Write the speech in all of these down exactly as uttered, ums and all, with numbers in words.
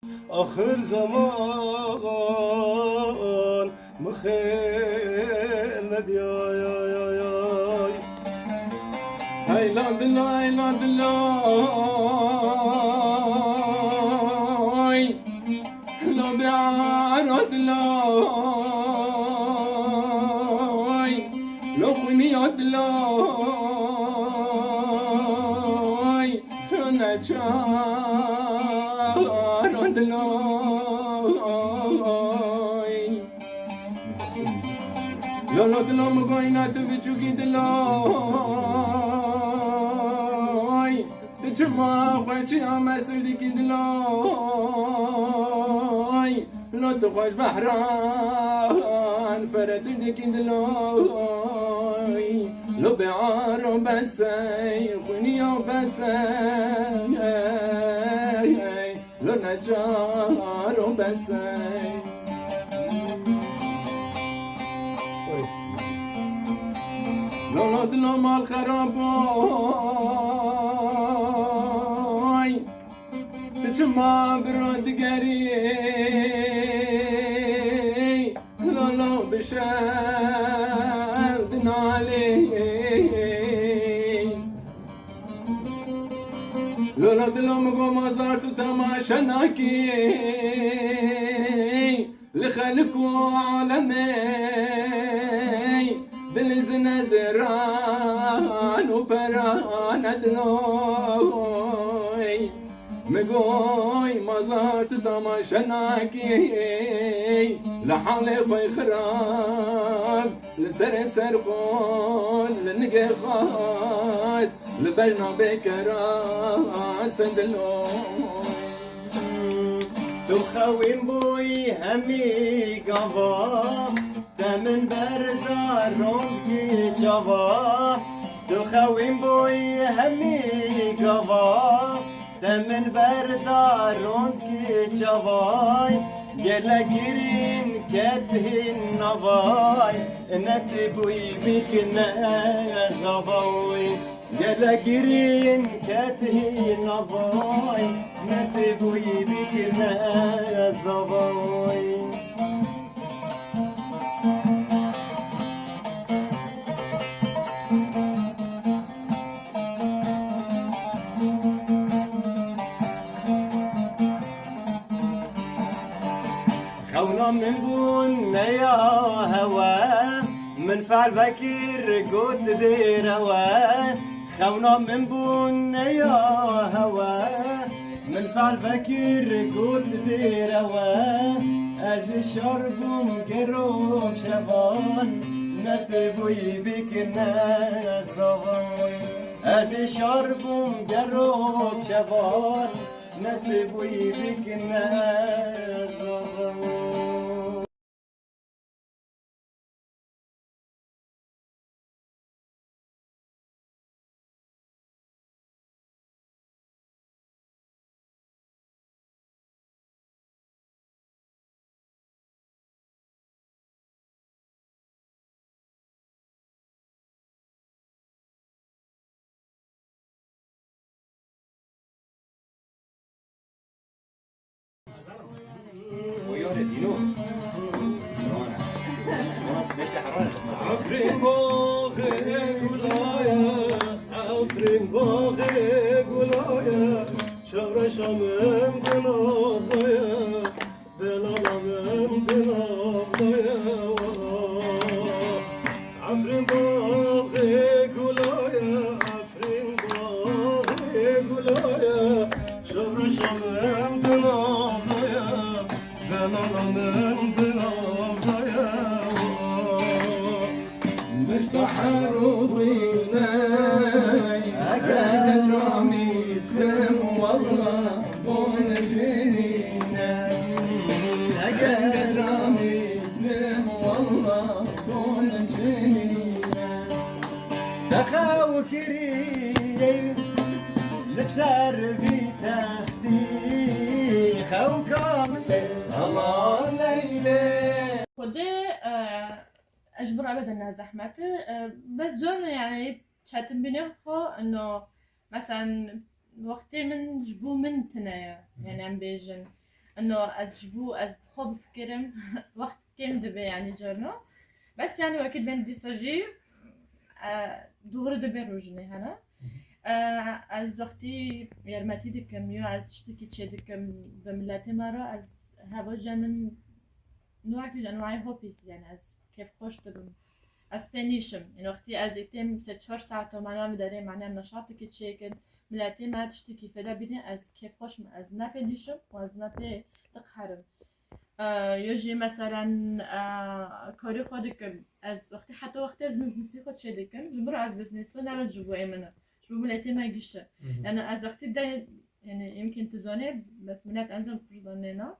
Axir zeman mixêl nediyay. Hey la dilay, la dilay. Lo bi'ara dilay, lo xwiniya dilay, lo neçara dilay. Lo, lo, dilo min goyna tu biçûkî dilay. Tu çima xwe çiya mesûr dikî dilay? Lo tu xweş behran feretûr dikî dilay. Lo bearo besey, xwiniya besey, lo necaro besey. Lo, lo, dilo mal xerab boy. Tu çima biro digerî? Lo, lo, bi şev dinalî. Lo, lo, dilo min go mazar tu temaşe nakî. Li xelk û alemê dilî zine ziran û pera nedinoy. Mi goy mazar tu temaşe nakî, li halê xwe xirab, li serê ser xwe, li nigê xas, li bejna bêkera sendilo. Tu xewîn bûyî hemî gava, te min berda rond kî çava. Tu xewîn bûyî hemî gava, te min berda rond kî çavay. Gelek girîn ket hîn navay, ne tu bûyî bikine zavay. Gelek girîn ket hîn navay, ne tu bûyî bikine zavay. Xewna min bûn neya hewe, min fel vekir got dêrewe. Xewna min bûn neya hewe, min fel vekir got dêrewe. Ez şar bûm gero şevan, ne tu bûyî bikine zavan. Ez şar bûm gero şevan, ne tu bûyî bikine zavan. Efrîn baxê gula ye, Efrîn baxê gula ye, şevreşa min di nav de ye. Delala min di nav de ye. Efrîn baxê gula ye, Efrîn baxê gula ye, şevreşa min di nav de ye, delala min di nav de ye. Meşta herûxîne, eger ramîsim walla, bone çinîne. Eger ramîsim walla, bone çinîne. Te xew kiriye li ser vî textî, xewka min. Hema Leylê. Xwedê, e, Ez ji bo ebeden ne zehmet e. E, bes zor e, yani çetinbînê xwe, ino, meselen, wextê min ji bo min tune ye, yani em bêjin. No, ez ji bo ez bi xwe bifikirim, wext kêm dibe, yanî carna. Bes, yanî, wekî bên dîsa jî, e, doğru dibe rojinê hene. E, ez wextî yarmetî dikim, ya ez tiştekî çê dikim bi miletê me re, ez heva ji min nû wekî ji enwayê hobbies, yanî ez kêfxweş dibim. Ez pê nîşim. Yanî wextî ez ê têm sê çar saet mane vê derê, mane em neşatekî çêkin, miletê me tiştekî fêde bîne, ez kêfxweş im, ez ne pê nîşim û ez ne pê diqeherim. E, yo jî meselen, e, karê xwe dikim. Ez wextî, heta wextê ez biznêsî xwe çê dikim, ji min re ez biznêsî ne, ez ji bo ê min e. Ji bo miletê me giş e. Mhm. Yanî ez wextî de, yanî yemkin tu zanê, bes milet enzam pir zanê na.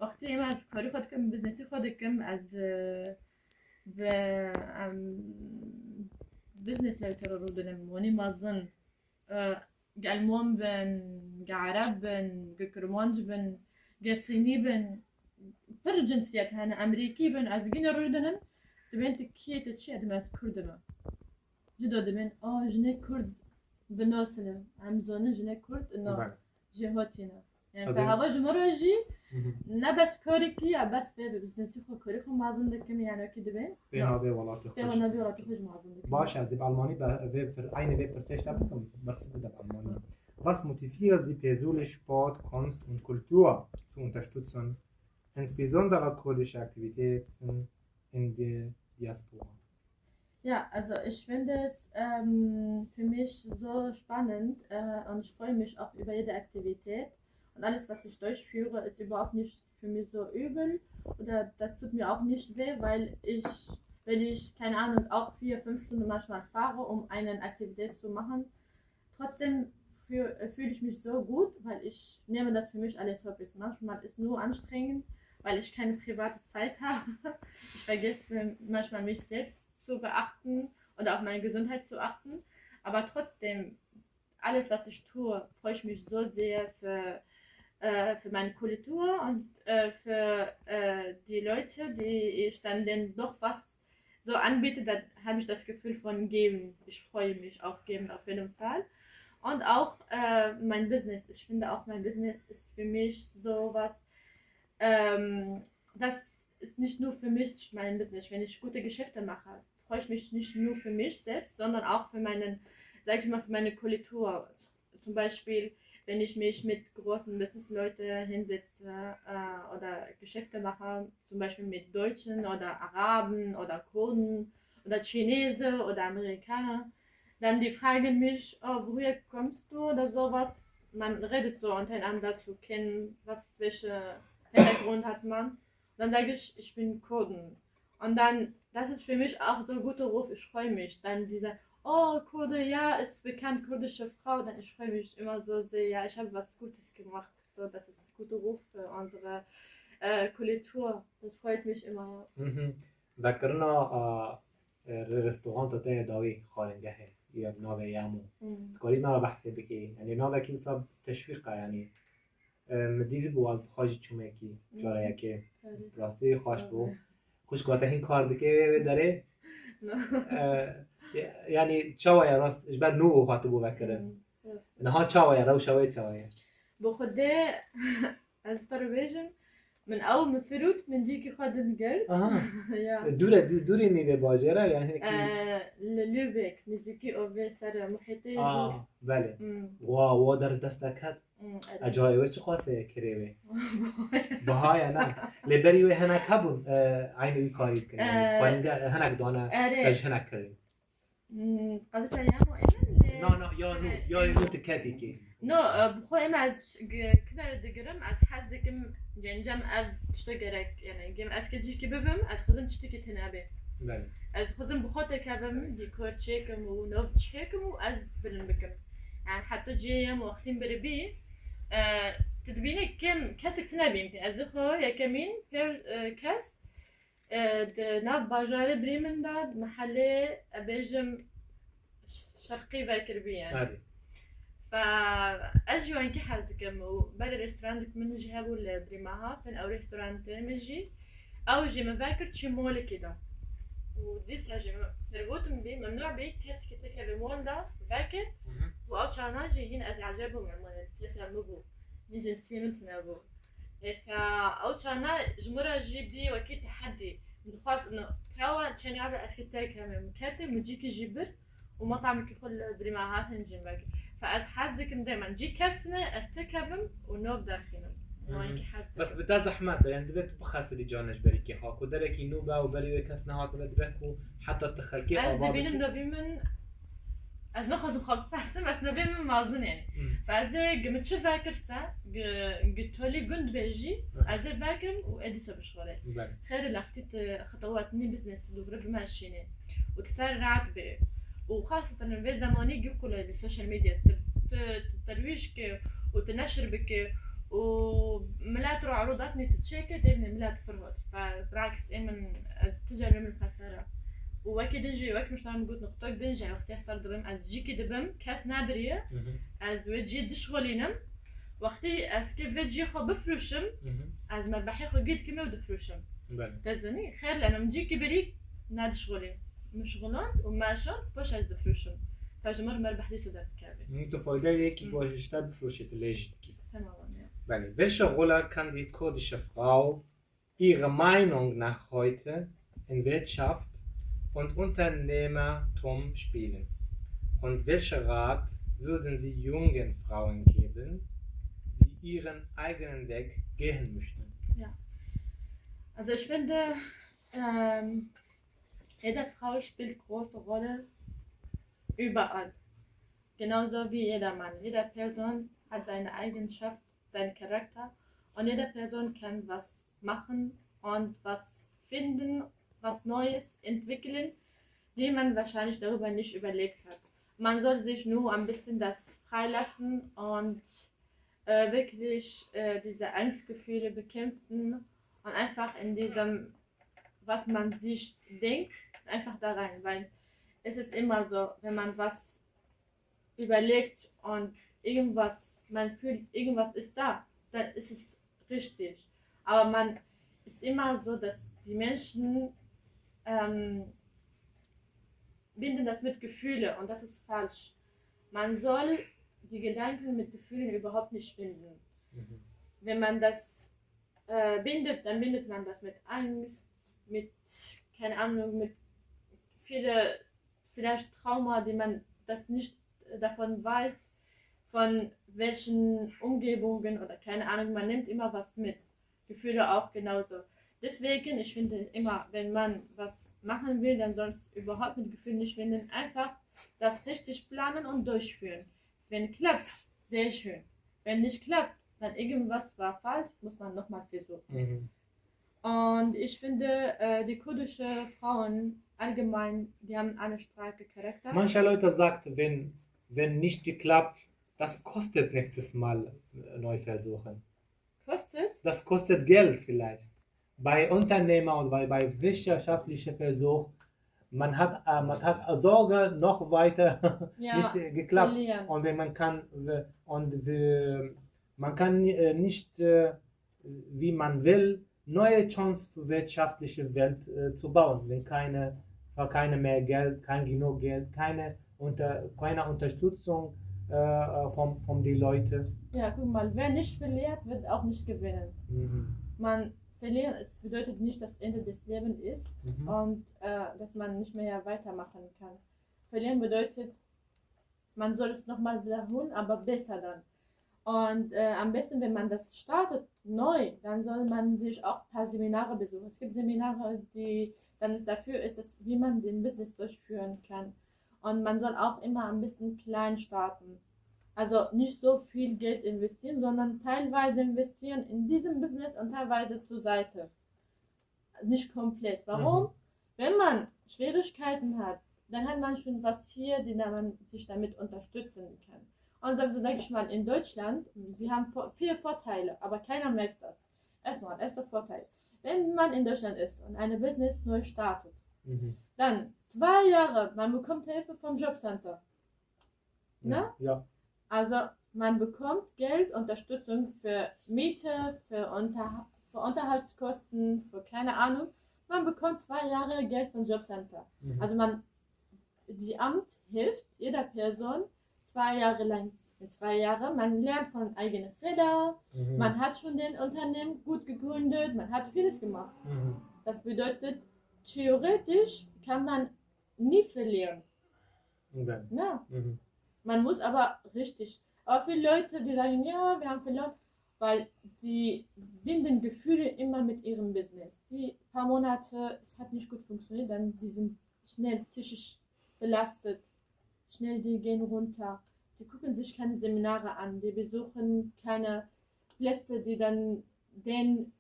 Wextî ême ez karê xwe dikim, biznêsî xwe dikim, ez, e, bi, em, business letter rûdinim, wanî mezin, e, ge Elman bin, ge Ereb bin, ge Kirmanc bin, ge Sînî bin, pir cinsiyet hene, Emerîkî bin, ez bigîne rûdinim, dibên tu kî yê, tu çi yê, dibên ez Kurd im. Ji do dibên, a, jinê Kurd bi nasine. Em zonin jinê Kurd, na, Belê. Jê hatîne. Yani, Ez ê- hava ji min re jî Mhm. ne bes karekî ya, bes pê bi biznêsî xwe, karê xwe mezin dikim, yani, wekî dibên. Pê Na. navê welatê Pê xwe ji- navê welatê xwe ji mezin dikim. Baş, ez ê bi Almanî be-, vê pir-, aynî vê pirsê ji te bikim, bersiv bide bi Almanî. Was motiviert Sie persönlich Sport, Kunst und Kultur zu unterstützen, insbesondere kurdische Aktivitäten in der Diaspora? Ja, also ich finde es, ähm, für mich so spannend, äh, und ich freue mich auch über jede Aktivität. Und alles, was ich durchführe, ist überhaupt nicht für mich so übel oder das tut mir auch nicht weh, weil ich, wenn ich, keine Ahnung, auch vier, fünf Stunden manchmal fahre, um eine Aktivität zu machen, trotzdem fühl, fühle ich mich so gut, weil ich nehme das für mich alles Hobbys. Manchmal ist nur anstrengend, weil ich keine private Zeit habe. Ich vergesse manchmal, mich selbst zu beachten oder auf meine Gesundheit zu achten. Aber trotzdem, alles, was ich tue, freue ich mich so sehr für, äh, für meine Kultur und, äh, für, äh, die Leute, die ich dann denen doch was so anbiete, dann habe ich das Gefühl von geben. Ich freue mich auf geben auf jeden Fall. Und auch, äh, mein Business. Ich finde auch, mein Business ist für mich so was, ähm, das ist nicht nur für mich mein Business. Wenn ich gute Geschäfte mache, freue ich mich nicht nur für mich selbst, sondern auch für meinen, sag ich mal, für meine Kultur. Zum Beispiel, wenn ich mich mit großen Businessleuten hinsetze, äh, oder Geschäfte mache, zum Beispiel mit Deutschen oder Araben oder Kurden oder Chinesen oder Amerikaner, dann die fragen mich: „Oh, woher kommst du?“ oder sowas. Man redet so untereinander zu kennen, was, welche Hintergrund hat man. Dann sage ich: „Ich bin Kurden.“ Und dann, das ist für mich auch so ein guter Ruf, ich freue mich. Dann diese: „Oh, Kurde, ja, ist bekannt, kurdische Frau.“ Dann ich freue mich immer so sehr, ja, ich habe was Gutes gemacht. So, das ist ein guter Ruf für unsere, äh, Kultur. Das freut mich immer. Mhm. Vekirina, a, e, re-, restoranta te yê dawî, xalingehê, yê bi navê Yamo. Mhm. Tu karî nava behsê bikî? Yani navekî wisa teşwîq e, yani. E, min dîtibû ez bi xwe jî çûmekî, cara yekê. Erê. Rastî xweş bû. Sağ ol. Xwişka te hîn kar dike wê, wê derê? No. E, ya-, yanî çawa ye rast, ji ber nû hatibû vekirin? Hmm, rast. Niha çawa ye, rewşa wê çawa ye? Bi Xwedê ez te re bêjim, min ew min firût, min cîkî xwe din girt. Aha. Ya. Dûre, dû-, dûrê nîvê bajêr e, yani hinekî? E, li Lübeck, nêzîkî ovê ser muhîtê jor. Ah, belê. Hmm. Wa, wa der dest te ket. Hmm, erê. E, carê wê çiqas e kirê wê? Biha ye, ne? Lê berî wê hinek hebûn, e, eynî wî karî dikin, yani, Ee, xwayinge, e, hinek dane, erê. Te ji hinek kirî. Hmm, qedîsa ya mo êmin lê. Na, na, ya nû, erê, ya êmin nû lê. Tu ketî kê. No, e, bi xwe ême ez ş-, g-, kidere digirim, ez hez dikim, yani cem ev tişto gerek, yani, gem ez kê cîkî bibim, ez xwezim tiştekî tune bê. Belê. Ez xwezim bi xwe tekevim, dîkor çêkim û nov çêkim û ez bilind bikim. Yani heta cihê yem wextîn biribî, e, tu dibîne kêm kesek tune bîn. Ez xwe yekemîn pêr, e, kes, e, di nav bajarê Bremen de, di mehelê, e, bêjim ş-, şerqî vekiribî yani. Erê. Fe ez jî wengî hez dikim û berê restorantek min jî hebû li Brêmaha, fin ew restorantê min jî, ew jî min vekir çi molekî de. Û dîsa jî min fervotin bî, memnû bî, kesekî tekevê mol de veke, Mhm. û ew çaxan jî hîn ez eceb bûm, yani, sesê min bû, hîn cinsiyê min tune bû. Ê, ka ew çana ji min re jî bî wekî tehedî. Min dixwest, no, çawa çênabe ez ki têkevim. Min ketê, min cîkî jî bir û metamekî xwe li birî me hatin jî belkî. Fe ez hez dikim dê min cî kes ne, ez têkevim û nov derxînim. Hı hı. Wekî hez dikim. Bes bi te zehmet e, yani divê tu bixesirî canê ji berî kê ha, ku derekî nû be û berî wê kes nehatibe, divê ku heta tu xelkê ava bikî. Ez dibînim devî min, ez naxwazim xwe bipesim, ez nevê min mezin e. Hmm. Fe ez ê gi min çi vekir se, gi, gi tolî gund bê jî, Hı. ez ê vekim û ê dîsa bişxulê. Belê. Xêr e, leftî tu xitewatnî biznesi dûvre bimeşînê û tu ser rahat bê. Û xaseten vê zemanî gi qulay bi sosyal medya tu, tu, tu terwîj ke û tu neşir bike û milet ro erodatnî tu çêke, tevnê milet pir hot. Fe bilaks ê min, ez tu car vê min xesera. Û wekî din jî, wek min ji te re min got, nuqtok din jî, wextê ez ter dibim, ez cîkî dibim, kes nebiriye. Hı hı. Ez wê cî dişxulînim. Wextî ez kê vê cî xwe bifrûşim, Hı hı. ez merbehê xwe gî dikime û difrûşim. Belê. Te zanî, xêr leno min cîkî birî nedişxulî. Min şixuland û meşand, paş ez difrûşim. Te ji min re merbeh dîsa derdikeve. Hı, tu faydeyê yekî Hı. ku ji te bifrûşê, tu lê jî dikî. Tamam, ya. Belê. Welche Rolle kann die kurdische Frau Ihrer Meinung nach heute in Wirtschaft und Unternehmertum spielen? Und welche Rat würden Sie jungen Frauen geben, die ihren eigenen Weg gehen möchten? Ja. Also ich finde, ähm, jede Frau spielt große Rolle überall. Genauso wie jeder Mann. Jede Person hat seine Eigenschaft, seinen Charakter. Und jede Person kann was machen und was finden, was Neues entwickeln, die man wahrscheinlich darüber nicht überlegt hat. Man soll sich nur ein bisschen das freilassen und äh, wirklich äh, diese Angstgefühle bekämpfen und einfach in diesem, was man sich denkt, einfach da rein. Weil es ist immer so, wenn man was überlegt und irgendwas, man fühlt, irgendwas ist da, dann ist es richtig. Aber man ist immer so, dass die Menschen ähm, binden das mit Gefühle und das ist falsch. Man soll die Gedanken mit Gefühlen überhaupt nicht binden. Mhm. Wenn man das äh, bindet, dann bindet man das mit Angst, mit, keine Ahnung, mit viele, vielleicht Trauma, die man das nicht davon weiß, von welchen Umgebungen oder keine Ahnung, man nimmt immer was mit. Gefühle auch genauso. Deswegen, ich finde immer, wenn man was machen will, dann soll es überhaupt mit Gefühlen nicht binden. Einfach das richtig planen und durchführen. Wenn klappt, sehr schön. Wenn nicht klappt, dann irgendwas war falsch, muss man nochmal versuchen. Mhm. Und ich finde, äh, die kurdische Frauen allgemein, die haben einen starken Charakter. Manche Leute sagt, wenn, wenn nicht geklappt, das kostet nächstes Mal äh, neu versuchen. Kostet? Das kostet Geld vielleicht. Bei Unternehmer und bei, bei wirtschaftlichen Versuch, man hat, äh, man hat Sorge noch weiter Ja, nicht äh, geklappt. Verlieren. Und wenn man kann, äh, und äh, man kann äh, nicht, äh, wie man will, neue Chance für wirtschaftliche Welt äh, zu bauen, wenn keine, keine mehr Geld, kein genug Geld, keine, unter, keine Unterstützung äh, von, von die Leute. Ja, guck mal, wer nicht verliert, wird auch nicht gewinnen. Mhm. Man verlieren, es bedeutet nicht das Ende des Lebens ist Mhm. und äh, dass man nicht mehr weitermachen kann. Verlieren bedeutet, man soll es nochmal wiederholen, aber besser dann. Und äh, am besten, wenn man das startet neu, dann soll man sich auch ein paar Seminare besuchen. Es gibt Seminare, die dann dafür ist, dass, wie man den Business durchführen kann. Und man soll auch immer ein bisschen klein starten. Also nicht so viel Geld investieren, sondern teilweise investieren in diesem Business und teilweise zur Seite. Nicht komplett. Warum? Mhm. Wenn man Schwierigkeiten hat, dann hat man schon was hier, die man sich damit unterstützen kann. Und so, sag ich mal, in Deutschland, wir haben vor- viele Vorteile, aber keiner merkt das. Erstmal, erster Vorteil. Wenn man in Deutschland ist und eine Business neu startet, Mhm. dann zwei Jahre, man bekommt Hilfe vom Jobcenter. Ne? Ja. Also man bekommt Geld, Unterstützung für Miete, für, Unter für Unterhaltskosten, für keine Ahnung. Man bekommt zwei Jahre Geld vom Jobcenter. Mhm. Also man, die Amt hilft jeder Person zwei Jahre lang. Zwei Jahre, man lernt von eigenen Fehlern, Mhm. man hat schon den Unternehmen gut gegründet, man hat vieles gemacht. Mhm. Das bedeutet, theoretisch kann man nie verlieren. Okay. Ne? Mhm. Man muss aber richtig. Aber viele Leute, die sagen, ja, wir haben verloren, weil die binden Gefühle immer mit ihrem Business. Die paar Monate, es hat nicht gut funktioniert, dann die sind schnell psychisch belastet, schnell die gehen runter. Die gucken sich keine Seminare an, die besuchen keine Plätze, die dann denen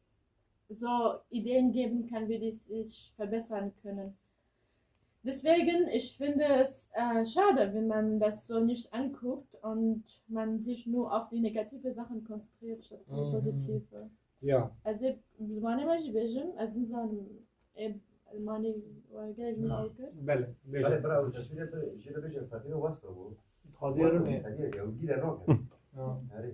so Ideen geben kann, wie die sich verbessern können. Deswegen, ich finde es äh, schade, wenn man das so nicht anguckt und man sich nur auf die negative Sachen konzentriert statt die Mhm. positive. Ja. Ez ê bi zimanê me jî bêjim, ez nizanim ê Elmanî we gelek ji min awkir. Bele. Bele Bêje. bira ew teswîrê bi jê re bêje Fatîme wasta bû. Dixwazî herin ê. Hediye ya, ew gîle nake. Ya. Herê.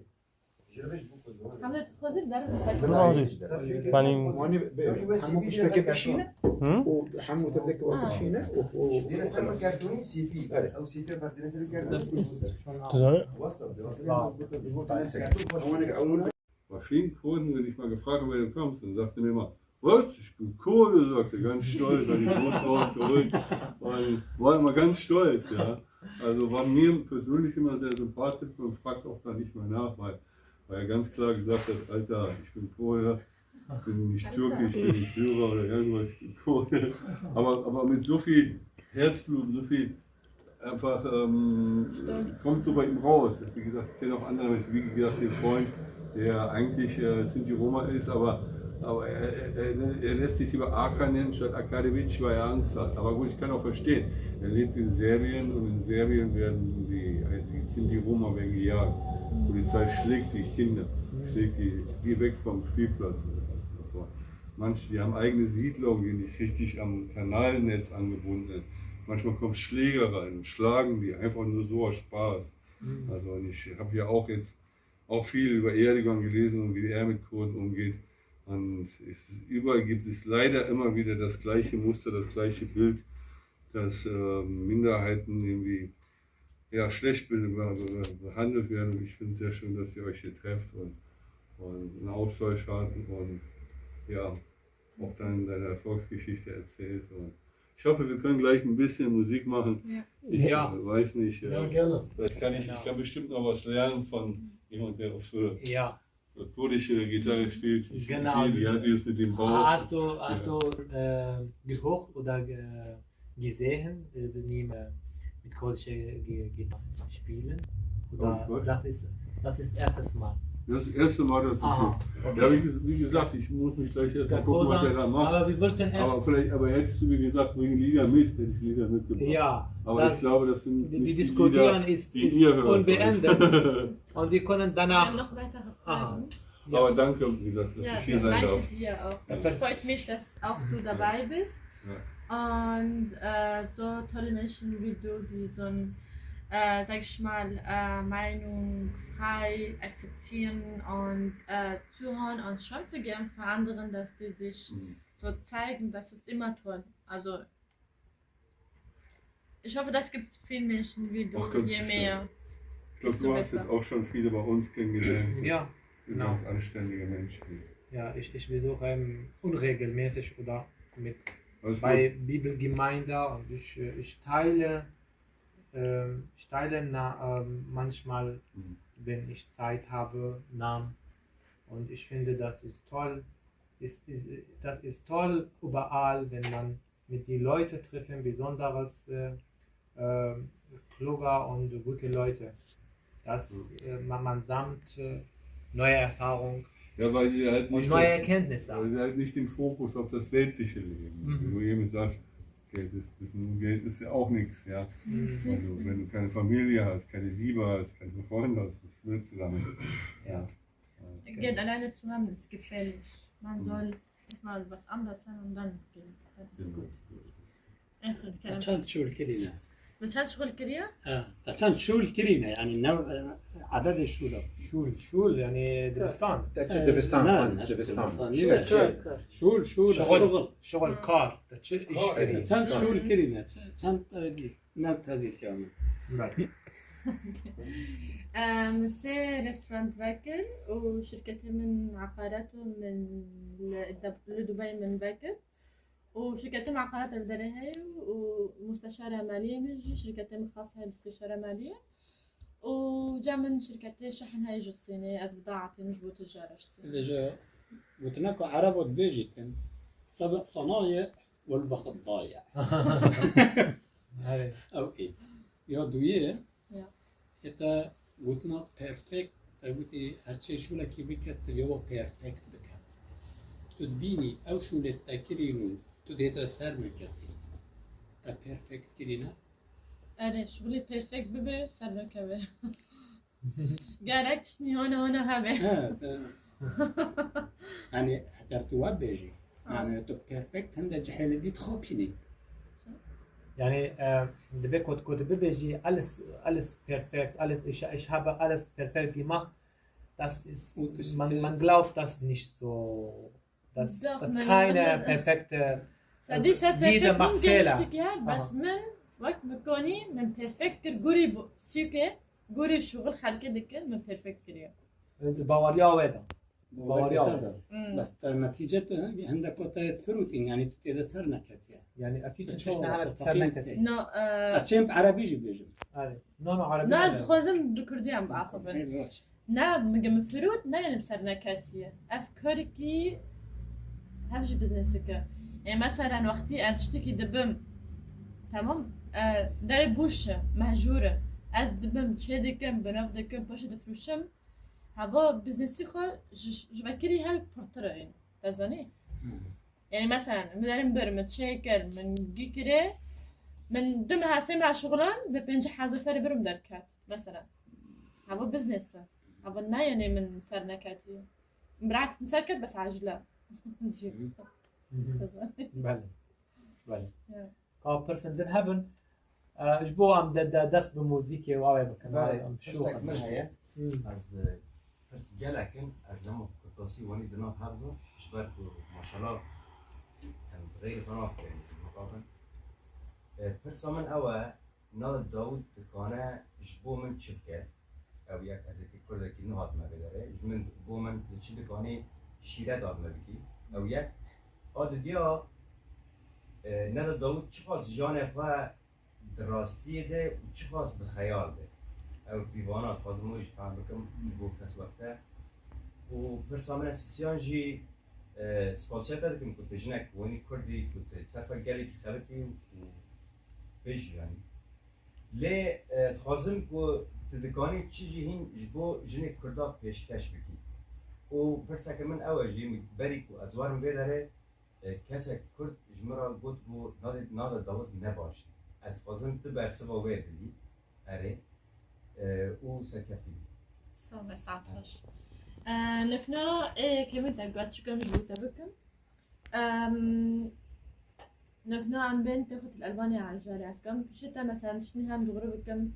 Jê re bêje bû ku zimanê. Hem de tu dixwazî derin. Bravo. Yanî Wanî bê-, Yanî wê hemû C V tiştekê jê bişîne. Hı? Û hemû tevdekê wek Ah. bişîne. Û, û, Dêre ser bi kartonî C V. Evet. Ew C V Fatîme ser kartonî. Dest Güzel. Wasta bû. Sağ ol. Wasta bû. Bei vielen Kurden, wenn ich mal gefragt habe, woher du kommst, dann sagte mir immer, „Was? Ich bin Kurde“, sagte, ganz stolz, hat die Brust rausgeholt. Und war immer ganz stolz, ja. Also war mir persönlich immer sehr sympathisch. Man fragt auch da nicht mehr nach, weil, weil er ganz klar gesagt hat, „Alter, ich bin Kurde, ich bin nicht türkisch, ich bin nicht Syrer oder irgendwas, ich bin Kurde.“ Aber, aber mit so viel Herzblut, so viel einfach ähm, Stolz. Kommt so bei ihm raus. Wie gesagt, ich kenne auch andere Menschen, wie gesagt, den Freund, der eigentlich äh, Sinti Roma ist, aber, aber er, er, er lässt sich lieber Akan nennen statt Akadewitsch, weil er Angst hat. Aber gut, ich kann auch verstehen. Er lebt in Serbien und in Serbien werden die, die Sinti Roma werden gejagt. Die Polizei schlägt die Kinder, schlägt die, die weg vom Spielplatz. Manche, die haben eigene Siedlungen, die nicht richtig am Kanalnetz angebunden sind. Manchmal kommt Schlägerei und schlagen die einfach nur so aus Spaß. Mhm. Also und ich habe ja auch jetzt auch viel über Erdogan gelesen und wie er mit Kurden umgeht. Und es, überall gibt es leider immer wieder das gleiche Muster, das gleiche Bild, dass äh, Minderheiten irgendwie ja, schlecht be be behandelt werden. Und ich finde es sehr schön, dass ihr euch hier trefft und, und einen Austausch habt und ja, auch dann deine Erfolgsgeschichte erzählst. Und ich hoffe, wir können gleich ein bisschen Musik machen. Ja. Ich Ja. Weiß nicht, Ja, äh, gerne. Vielleicht kann ich, ich Genau. Kann bestimmt noch was lernen von jemand, der auf so Ja. Kurdische Gitarre spielt. Genau. Wie hat die es mit dem Bauch? Hast du, hast du äh, gehört oder ge gesehen, äh, wie äh, mit kurdischer Gi- Gitarre spielen? Oder Oh, ich weiß. Das ist das ist erstes Mal? Das ist das erste Mal, dass ich Aha, jetzt. Okay. Ja, wie, ges- wie gesagt, ich muss mich gleich erst mal Ja, gucken, was er da Kosan, macht. Aber wir wollten Aber erst. Vielleicht, aber hättest du mir gesagt, bring Lieder mit, hätte ich Lieder mitgebracht. Ja, Aber das, ich glaube, das sind die, nicht die die Diskutieren Lieder, ist, die ist ihr hört. Unbeendet. Und sie können Wir danach. haben noch weitere Aha. Fragen. Ja. Aber danke, wie gesagt, dass Ja, ich hier sein danke darf. Dir auch. Das Es freut mich, dass auch du dabei bist. Ja. Und äh, so tolle Menschen wie du, die so ein, äh, sag ich mal, äh, Meinung frei akzeptieren und äh, zuhören und Chance geben für anderen, dass die sich Mhm. so zeigen, das ist immer toll. Also ich hoffe, das gibt viel Menschen wie du, Ach, ganz je bestimmt. mehr. Ich glaube, Desto du hast jetzt besser. Auch schon viele bei uns kennengelernt. Ja, Du genau. Ganz anständige Menschen. Ja, ich, ich besuche ähm, unregelmäßig oder mit Alles bei gut. Bibelgemeinde und ich, äh, ich teile, ähm, ich teile na, ähm, manchmal, Mhm. Wenn ich Zeit habe, Namen. Und ich finde, das ist toll. Ist, ist, das ist toll überall, wenn man mit die Leute treffen, besonders äh, äh, kluge und gute Leute. Das, äh, man, man sammelt äh, neue Erfahrung Ja, weil sie halt und nicht, neue das, Erkenntnisse. Weil sie halt nicht den Fokus auf das Weltliche legen. Mhm. Wenn du jemand sagst, Geld ist, ist nur Geld ist ja auch nichts, ja. Mhm. Wenn du, wenn du keine Familie hast, keine Liebe hast, keine Freunde hast, was willst du damit? Ja. Geld alleine zu haben ist gefährlich. Man Mhm. Soll erstmal was anderes haben und dann Geld. Das ist Genau. Gut. Einfach Te çend şûl kirîne? Min çend şûl kiriye? Ha, te çend şûl kirîne? Yani ne, e, adedê şûla. Şûl, şûl, yani dibistan. Te çi dibistan Ne, xwend, ne, dibistan. dibistan, ne, Çi- kar, kar. Şûl, şûl. Şuxul. Şuxul, kar. Te çi iş Kar, kirî? Te çend şûl kirîne? Çend, çend, e, ne tezîl kirîne? Belê. Em, sê restorant vekir û şirketê min eqaret û min li, li Dubey min vekir. Û şirketê min eqaret li derê heye û musteşara maliyê min jî, şirketê min xas heye musteşara maliyê. Û ca min şirketê şehin heye ji Sînê, ez bidaetê min ji bo tijara ji Sînê. Lê ji gotina ku Erebo dibêjîtin, sebe sanaye wal bexet daye. Erê. Ew ê. Ya duyê, Ya. Heta gotina perfect, te gotî her çi şûlekî bike, tu lê wa perfect bike. Tu dibînî ew şûlê te kirîn û tu dê te ser neketî. Te perfect kirîne? Erê, şûlê perfect bibe, ser nekeve. Gerek tiştî hona hona hebe. He, te Yanî, heter tu we bêjî. Ha. Yanî, tu perfect hinde cihê li dî dixapînî. Yani, e, dibe kot kot bibêjî, alles, alles perfekt, alles, ich, ich habe alles perfekt gemacht. Das ist, man, man glaubt das nicht so. Das, das keine perfekte, Sa dî ser perfekt min geliştik ya, bes min wek mikonî min perfekt kir, gurî bu, sûke, gurî şuxul xelkê dikin, min perfekt kiriye. Baweriya wê de. Baweriya wê de. Hmm. Bes te netîce tu hindek ku te firûtîn, yanî tu tê de ser neketiye. Yani, akî tu çi çawa tişt nehara ser neketiye. No, e, Ez çêm bi erebî jî bêjim. Erê. No, no, erebî. Na, ez dixwazim bi kurdî em biaxivin. Ey, baş. Ne, min firût, ne, yani, bi ser neketiye. Ev karekî hev jî biznesik e. Ê, meselen, wextî ez tiştekî dibim, temam, e, derê bûş e, mehcûr e. Ez dibim, çê dikim, binav dikim, paşê difrûşim. Hava biznesî xwe ji, ji vekirî hev pirtir e, te zanî? Hmm. Yani, meselen, min derin bir, min çê kir, min gî kirê, min du meha, sê meha şuxulan, bi pêncî hezar serê birim derket, meselen. Hava biznes e. Hava ne, yani, min ser neketiye. Min birat min ser ket, bes acile. Hı hı. Belê. Belê. Ya. Ka pirsên din hebin, e, ji bo em de, de dest bi muzîkê û awê bikin. Belê, em pirsek şûxin. Min heye. Hmm. Ez, e, pirs gelek in, ez hema kurtasî wanî di nav hev de, ji ber ku maşallah em bi xeyrê xwe nafikirin, mixabin. E, pirsa min ew e, Nada Dawud dikane ji bo min çi bike? Ew yek, ez êkê kurdekî nû hatime vê derê. Ji min, bo min li çi dikanî şîre dadme bikî? Ew yek. A didiya, e, Nada Dawud çiqas jiyanê xwe di rastiyê de û çiqas di xeyal de? Ew pîvana dixwazim wê jî fehm bikim ji bo kes wek te. Û pirsa min e sisiyan jî, e, spasiya te dikim ku tu jinek wenî kurdî, ku tu ser xwe gelekî xebitî û bijî, yanî. Lê, e, dixwazim ku tu dikanî çi jî hîn ji bo jinê kurda pêşkeş bikî. Û pirseke min ew e jî, min berî ku ez werim vê derê, e, kesek kurd ji min re got ku Nade, Nade Dawid ne baş e. Ez dixwazim tu bersiva wê bidî. Erê. E, û serkeftî bî. Sağ ol, saet hoş. E, nokna, e, kemî te guaz çikim ji bo te bikim. Em, nokna em bên te xwe til Elbanya ejarê. Ez kam pişê te, mesela, tiştî hen dûgri bikim.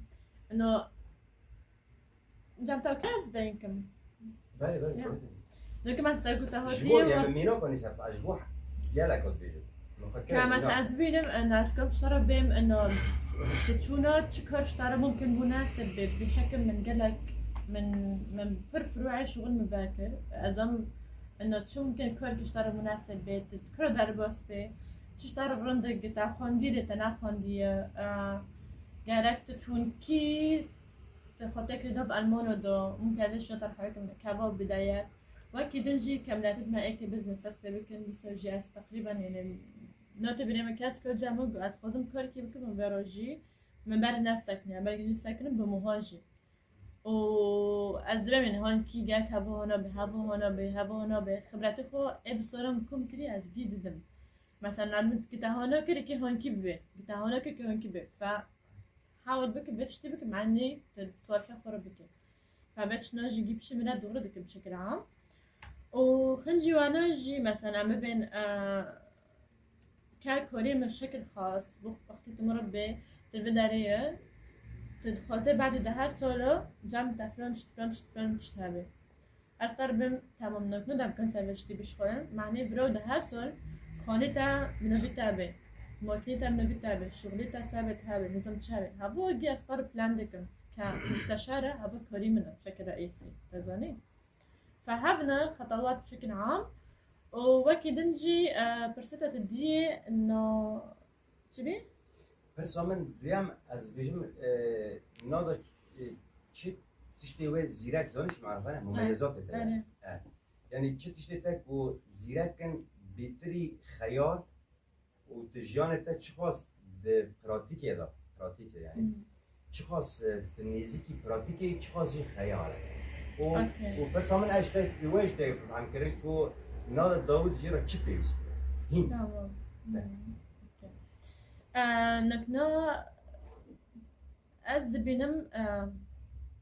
Ino, cem te kes deyinkim. Belê, belê, Ya. belê. Nokna ez te gote Ji hotî bo, ya, û min mîna konî ser, ji bo gelek ot bêjim. Min xwe Ka kere mesela mîna. Ez bînim, e, ez kam ştara bêm, ino, tu çûna çi kar ştara mumkin bûne, sebê bi hekim min gelek, min, min pir firuê şuxul min vekir. Ez am Ino çi mumkin kar ki ji te re munasib bê, tu kira derbas bê, çi ji te re rind e, te xwendî lê te nexwendiye, e, gerek tu çûnkî tu xwe têkê da bi Elmano do, mumkin ez ji te re hekim kebab bidayet. Wekî din jî kemletî me êkê biznes dest pê bikin, dîsa jî ez teqrîben, yani, notê birê min kes kir cem min, ez dixwazim karkî bikim û vê rojî min berê nesekiniye, belkî jî sekinim bi muha jî. û ez direwên hankî gek hevahana bê, hevahana bê, hevahana bê. Xibretê xwe ê bi sora min kom kirî ez gî didim. Mesela, min gitehana kir ki hankî bibe, gitehana kir ki hankî bibe. Fe hewil bike, vê tiştî bike, menî tu salihê xwe re bike. Fe vê tiştna jî gî pişê min re dûre dikim şekil am. Û xincî wana jî, mesela, em bibên, e, Ke korê min şekil xas, bu wextî tu min re bê, tu vê derê ye, tu dixwazê badê deha solo, cem te filan tişt, filan tişt, filan tişt hebe. Ez te re bêm, tamam, nok, nudem kan te vê tiştî bişxulin, manê viro deha sol, xanê te minovî te bê, makînê te minovî te bê, şuxulê te sebê te hebê, nizam çi hebê. Hevû gî ez te re plan dikim. ke musteşar e, heva karî min e, bi şekil reîsî, te zanî. Fe hevne xetawat bi şekil am û wekî din jî, e, pirseta te diyê na çi bî? Pirsa min duyem, ez dibêjim, e, nada, e, çi tiştê wê zîrek zanî, ji me re mumeyyezatê te ye. Erê. E. Yani çi tiştê te ku zîrek in bêtirî xeyal û tu jiyanê te çiqas di pratîkê de, pratîkê yani, Hmm. çiqas, e, tu nêzîkî pratîkê, çiqas jî xeyal e. Û, Okey. û pirsa min ev ji te, wê ji te fehm kirin ku nada Dawid jê re çi pêwîst e? Hîn. Tamam. Ne. Hmm, okey. E, nekna ez dibînim, e,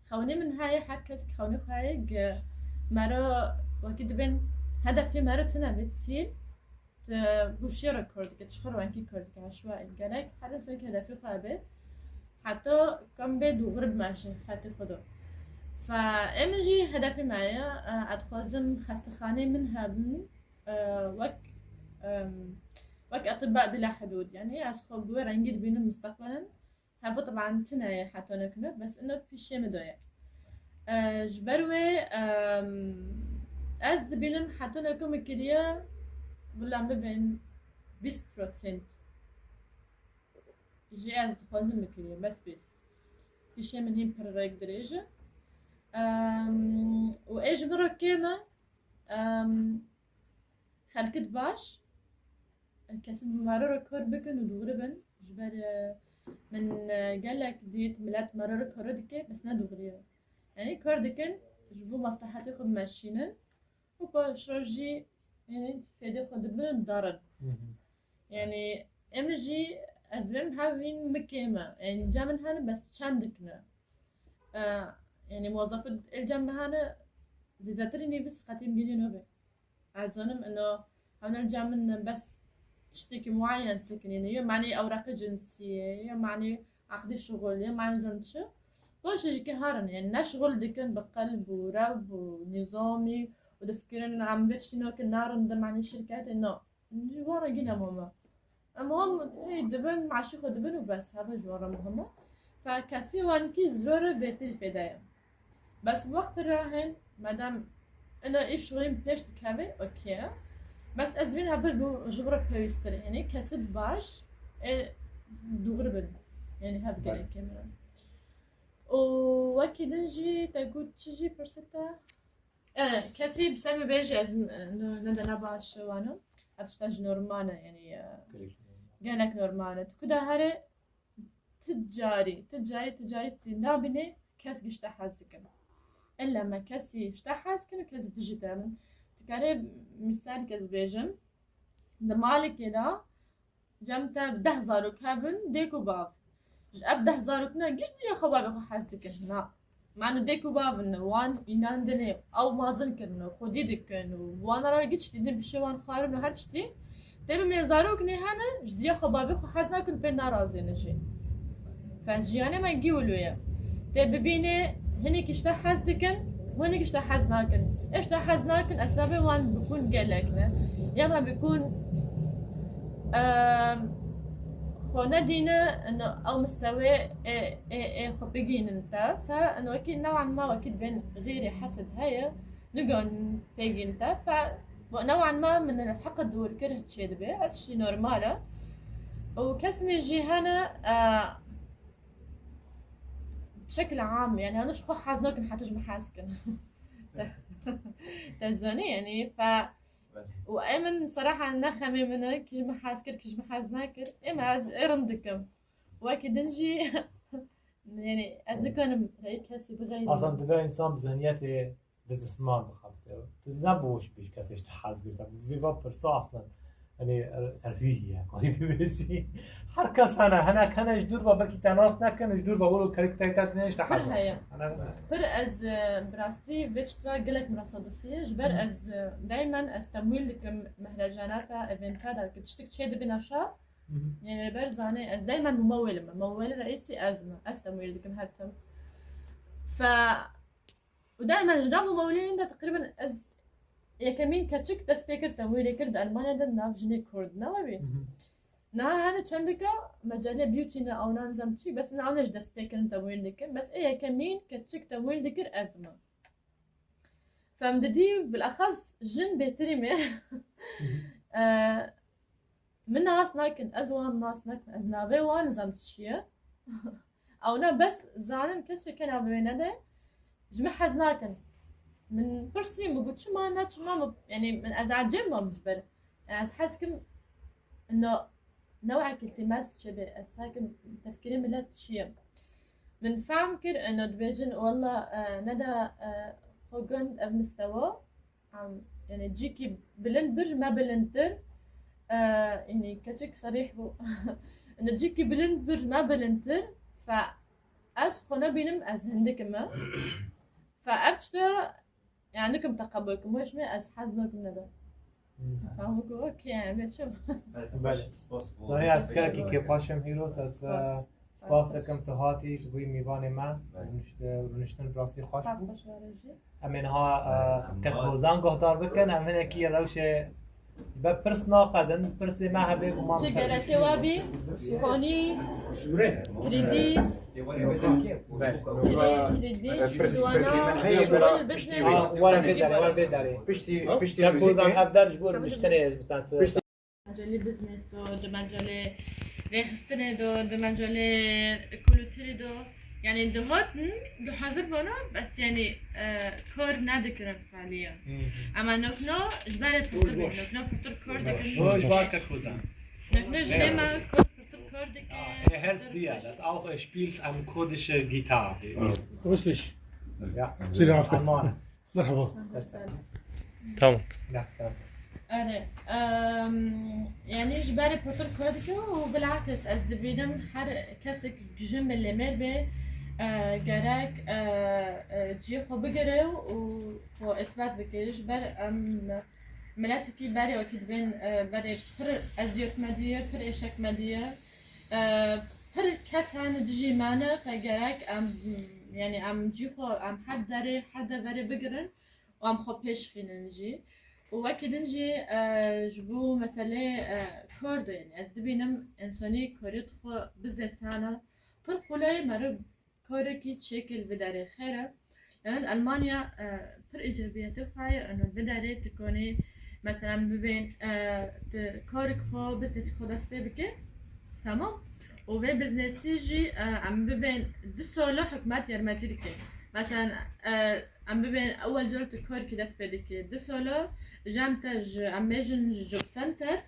xewnê min heye, her kes xewnê xwe heye, gi mero wekî dibên hedefê mero tune bê, sîl, tu huşiyar kar dike, çiqas wekî kar dike, eşwa gelek, her insan ki hedefê xwe be, heta kam bê dûgir bimeşin xetê xwe de. Fe em jî hedefê me ye, e, ez dixwazim xestexanê min hebin, e, wek, em, wek Atibba Bila Hudud, yani ez xwe bi wê rengî dibînim mustaqbelen. Heva taban tune ye heta nekine, bes ino pîşê min de ye. E, ji ber wê, em, ez dibînim heta neke min kiriye, bila bibên bîst prosent. Jî ez dixwazim min kiriye, bes bîst. Pîşê min hîn pir rêk dirêj e. Em, û ê ji min re kêm e, em, xelkit baş, kesî bi mero re kar bikin û dûgri bin. Ji ber, e, min, e, gelek dît milet mero re kar dike, bes ne dûgri ye. Yani kar dikin, ji bo maslahatê xwe bimeşînin û paşa jî, yani, fêdê xwe dibin û darin. Hı hı. Yani, em jî, ez vêm hev hîn min kêm e. Yani, cem min hene, bes çendik ne. E, yani, muwezefê ê cem min hene, zêdetirî nîvî siqetî min gilî nobe. Ez zanim ino, hewner cem min bes tiştekî muayyen sikinîne. Ye manî ewreqê cinsî ye, ye manî aqdî şixul, ye manî zim çi. Baş jî ki harin, yani ne şixul dikin bi qelb û rew û nîzamî û difikirin em vê tiştî nakin, narin di manî şirketê, no. Ji wan re gîne muhim e. Em hom hê dibin, meşî xwe dibin û bes, heve ji wan re muhim e. Fe kesî wan kî zor e, bêtir fêde ye. Bes wextê re hên, madem ina îş xwîn pêş dikeve, okey. Bes ez vîn hevij bû ji bo re pêwîstir. Yanî kesî baş ê dûgri bin. Yanî hev Belê. Gelekê min re. Û wekî din jî te got çi jî pirsî te? E, kesî bi ser min bêje ez n-, n-, ne de ne baş wanim. Ev tişta ji normal e, yanî, e, Gelek. Gelek normal e. Tu ku de here, Ti carî, ti carî, ti carî tê nabînê kes ji te hez dikin. Ella me kesî ji te hez kin û kesî dijî te bin. Dikarê mîsalek ez bêjim. Di malekê de cem te deh zarok hebin, dêk û bav. Ji ev deh zarokina giş diya xwe bavê xwe hez dikin. Na. Manu dêk û bav in, wan înandinê, ew mazin kirin û xwedî dikin û wan re giç dîtin pişê wan xwarin û her tiştî. Tê bimê zarok nê hene, ji diya xwe bavê xwe hez nakin, pê narazînin jî. Fe jiyanê me gî wilo ye. Tê bibînê hinekî ji te hez dikin, hinekî ji te hez nakin. Ê ji te hez nakin, esbabê wan bikûn gelek ne. Ya me bikûn, em, xwe nedîne, ino ew mistewê ê, ê, ê xwe bigînin te. Fe, ino wekî newan me wekî dibên xêrê hesed heye, nigan pêgîn te. Fe, bo newan me min heqe dûrkir çê dibe. Ev tiştî normal e. Û kesnê jî hene, e, bi şekil am, yani, hene ji xwe hez nakin, heta ji min hez kin. Te, te zanî, yani, fe, Belê. Û em in seraha ne xemê min e, kî ji min hez kir, kî ji min hez nekir. Êm ez ê rind dikim. Wekî din jî, yani, ez nikanim reyê kesî bixeyrim. Asan dibe însan bi zihniyetê businessman bixebite. Tu ne bi wî kesê ji te hez girte. Vê va pirsa aslen. Hani, e, terfîhî ye, karî bibêjî. Her kes hene, hene, hene ji dûr ve belkî te nas nekin, ji dûr ve wilo kerî te ne ji te Pir hez heye. Hene, hene. Pir ez, e, bi rastî vê tişta gelek min re sadifî ye. Ji ber Hı. ez, e, daymen ez temwîl dikim mehrecanata, eventa de, ki tiştik çê dibin aşa. Hı hı. Yani ber zanê, ez daymen mumewil im. Mumewil reîsî ez me. Ez temwîl dikim her tim. Fe, û daymen ji nav mumewilên de teqrîben ez yekemîn keçik dest pê kir temwîlê kir di Elmanya de nav jinê Kurd. Ne webî? Hı hı. Niha hene çendika mecalê beauty ne, ewna nizam çi, bes ne, ewna ji dest pê kirin temwîl dikin. Bes ê yekemîn keçik temwîl dikir ez me. Fem didî, bilexas jin bêtirî me. Eee, min nas nakin, ez wan nas nakin, ez navê wan nizam çi ye. Ewna bes zanin keçeke navê wê nede, ji min hez nakin. Min pirsî, min got, "Çima ne, çima min?" Yanî min ez ecêb mam ji ber. Ez hez kim, no, newekî iltîmas çi be, ez hez kim tefkirê milet çi ye. Min fehm kir, eno dibêjin, "Walla, e, neda, e, xwe gund ev mistewa." Em, yani cîkî bilind bir ji me bilindtir. E, yani keçik serîh bû. Yani cîkî bilind bir ji me bilindtir. Fe ez xwe nebînim, ez hindik im. Fe ev tişta, yani nikim teqebul kim, weş me, ez hez nakim neda. Fehmo ku, okey, yani, me çi? Belê. Spas bû. Zanî ez gelekî kêfxweş im, Hîrot, ez, e, spas dikim tu hatî, tu bûyî mîvanê me. Belê. Rûnişt-, rûniştin rastî xweş bû. Saet xweş were jî. Em ê niha, e, Em kek niha Hozan guhdar bikin, em hinekî rewşê be pirs naqedin, pirsê me hebe ku mam Çi gereke we bî? Xanî, krîdît, Belê. Krîdît, krîdît, Pirs-, pirsê min heye, bira piştî wê. Ha, were vê derê, were vê derê. Piştî, piştî Kek Hozan, ev der ji bo rûniştinê, bi te Mecelê biznes do, di mecelê rêxistinê do, di mecelê kulturê do. Yani dihatin, dihazir bana, bes yani, e, kar nedikirin faliya. Hı hı. Ama nokna ji berê pirtir bî, nokna pirtir kar dikin. Boş, boş, kek Hozan. Nokna ji lê me kar pirtir kar dikin. Ja, er helft dir, das auch, er spielt am kurdische Gitarre. Richtig. Ja. Merhaba. Tamam. Erê, em, yani ji berê pirtir kar dike û bilakis ez dibînim her kesek ji milê mêr bê, e, gerek, e, e, cihê xwe bigire û xwe isbat bike. Ji ber em miletekî berê wekî dibên, e, berê pir eziyet me diye, pir êşek me diye. E, pir kes hene dijî me ne, fe gerek em, yani em cî xwe, em her derê, her deverê bigirin û em xwe pêş xînin jî. Û wekî din jî, e, ji bo meselê, e, kar de, yani ez dibînim însanî karê xwe biznes hene, pir qulay meriv karekî çêkir vê derê xêr e. Yani Almanya, e, pir îcabiyetê xwe ye, yani vê derê tu konî, mesela bibên, e, tu karik xwe, biznesî xwe dest pê bike, tamam. Û vê biznesî jî, e, em bibên du sala hikûmet yarmetî dike. Mesela, e, em bibên ewel car tu karikî dest pê dike. Du sala ji em te ji, em bêjin ji job center,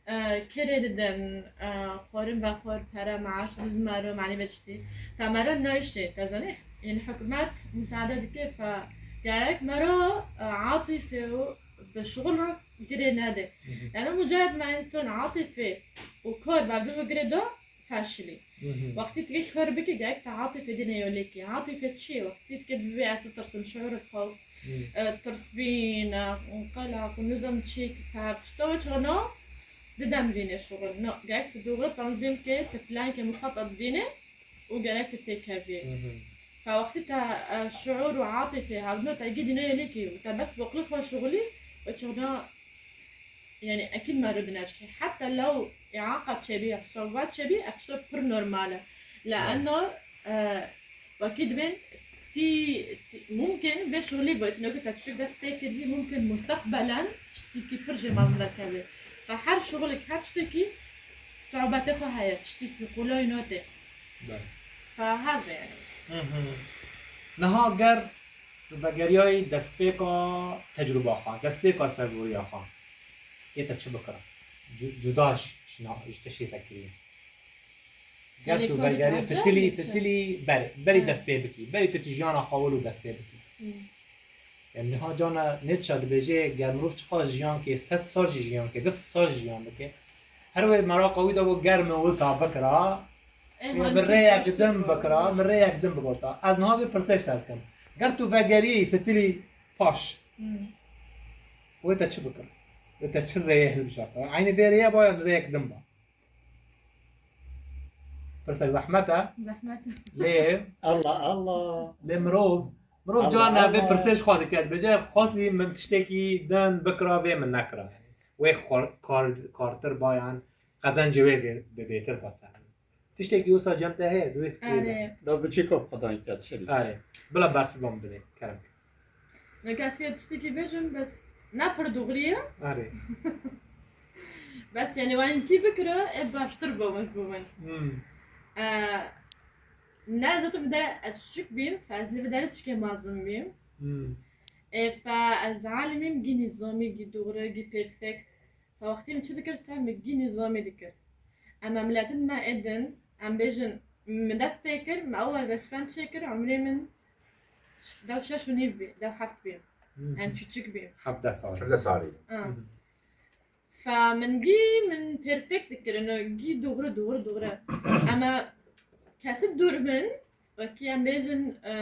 e, kirê didin, e, xwarin vexwar, pere, maaş didin mero, manî ve tiştî. Fe mero nayşê, te zanî, yani hikûmet musaade dike, fe gerek mero, e, atîfe û bi şixul re girê nede. Hı hı. Yani mucared me însan atîfe û kar berdin û girê do, feşilî. Hı hı. Wextî tu kar bikî, gerek te atîfe dîne yolekî. Atîfe çi ye? Wextî tu bibê ez ditirsim, şuur xewf, Hı. e, tirsbîn, e, qelaq û nizam çîk, fer tişta çana didem dîne şuxul. No, gerek tu dogre tanzîm ke, tu plankê muxatat dîne û gerek tu têkevî. Hı hı. Fe wextî te, e, şuur û atîfe hevdina te gî dîne yolekî û te bes boqlî xwe şuxulî, o çana Yani ekîd mero dinecihê. Heta lew îaqat çêbî ya sohbet çêbî, ev tişta pir normal e. Le'enno, e, wekî dibên tî, tî, mumkin vê şuxulî bo, tu nokê te tiştik dest pê kirî, mumkin musteqbelen tiştikî pir jê mezin derkevê. Fe her şuxulik, her tiştekî sohbetê xwe heye, tiştikî qulay note. Belê. Fe her de yani. Hı hı. Niha ger Tu vegeriyayî destpêka tecrûba xwe, destpêka sergoriya xwe. Ê te çi bikira? Cu-, cuda ji, ji na-, ji tiştê vekirî. Ger Yanî tu karê vegeriyê te fitilî, fitilî berê, berî Evet. dest pê bikî. Berî tu, tu jiyana xwe wilo dest pê bikî. Hmm. Yani niha cana Nietzsche dibêje, ger mirov çiqas jiyan ke, sed sal jî jiyan ke, du sed sal jî jiyan bike, her wê meraqa wî de bû, ger min wisa bikira, Ê, min hanî rêyek tiştê din ku bikira, min rêyek din bigota. Ez niha vê pirsê ser dikim. Ger tu vegerî fitilî paş, Hmm. wê te çi bikir? Wê te çi rêyê hilbijarta? Eynî vê rêye ba yan rêyek din ba? Pirsek zehmet e. Zehmet. Lê Allah Allah. Lê mirov, mirov Allah carna vê Allah. pirsê ji xwe dike. Dibêje, xwezî min tiştekî din bikira, vê min nekira. Wê xor-, kar-, kartir ba yan Qezencê wê zî bi bêtir base. Tiştekî wisa cem te heye, di wê fikirê de? Erê. Da biçîko xwe dayîn te dişerî. Erê. Bila bersiva min bidê, kerem ke. Neke ez fê tiştekî bêjim, bes ne pir doğru ye. Erê. Bes, yani, wan kî bikiro, ê baştir bo min, bo min. Hmm. E, ne ez tu bi dere, ez çûçik bîm, fe ez li bi dere tişkê mezin bîm. Hmm. E, fe ez alimîm, gî nîzamî, gî doğru, gî perfekt. Fe wextî min çi dikir, ser min gî nîzamî dikir. Em, em miletin me êdin, em bêjin, min dest pê kir, me ewel restoran çêkir, umrê min dew şeş û nîv bî, dew heft bî. Hmm. Em çûçik bî. Hevdeh salî. Hevdeh salî. Ha. Hmm. Fe min gî min perfekt dikirin, gî doğru, doğru, doğru. Ama kesî dûr min, wekî em bêjin, e,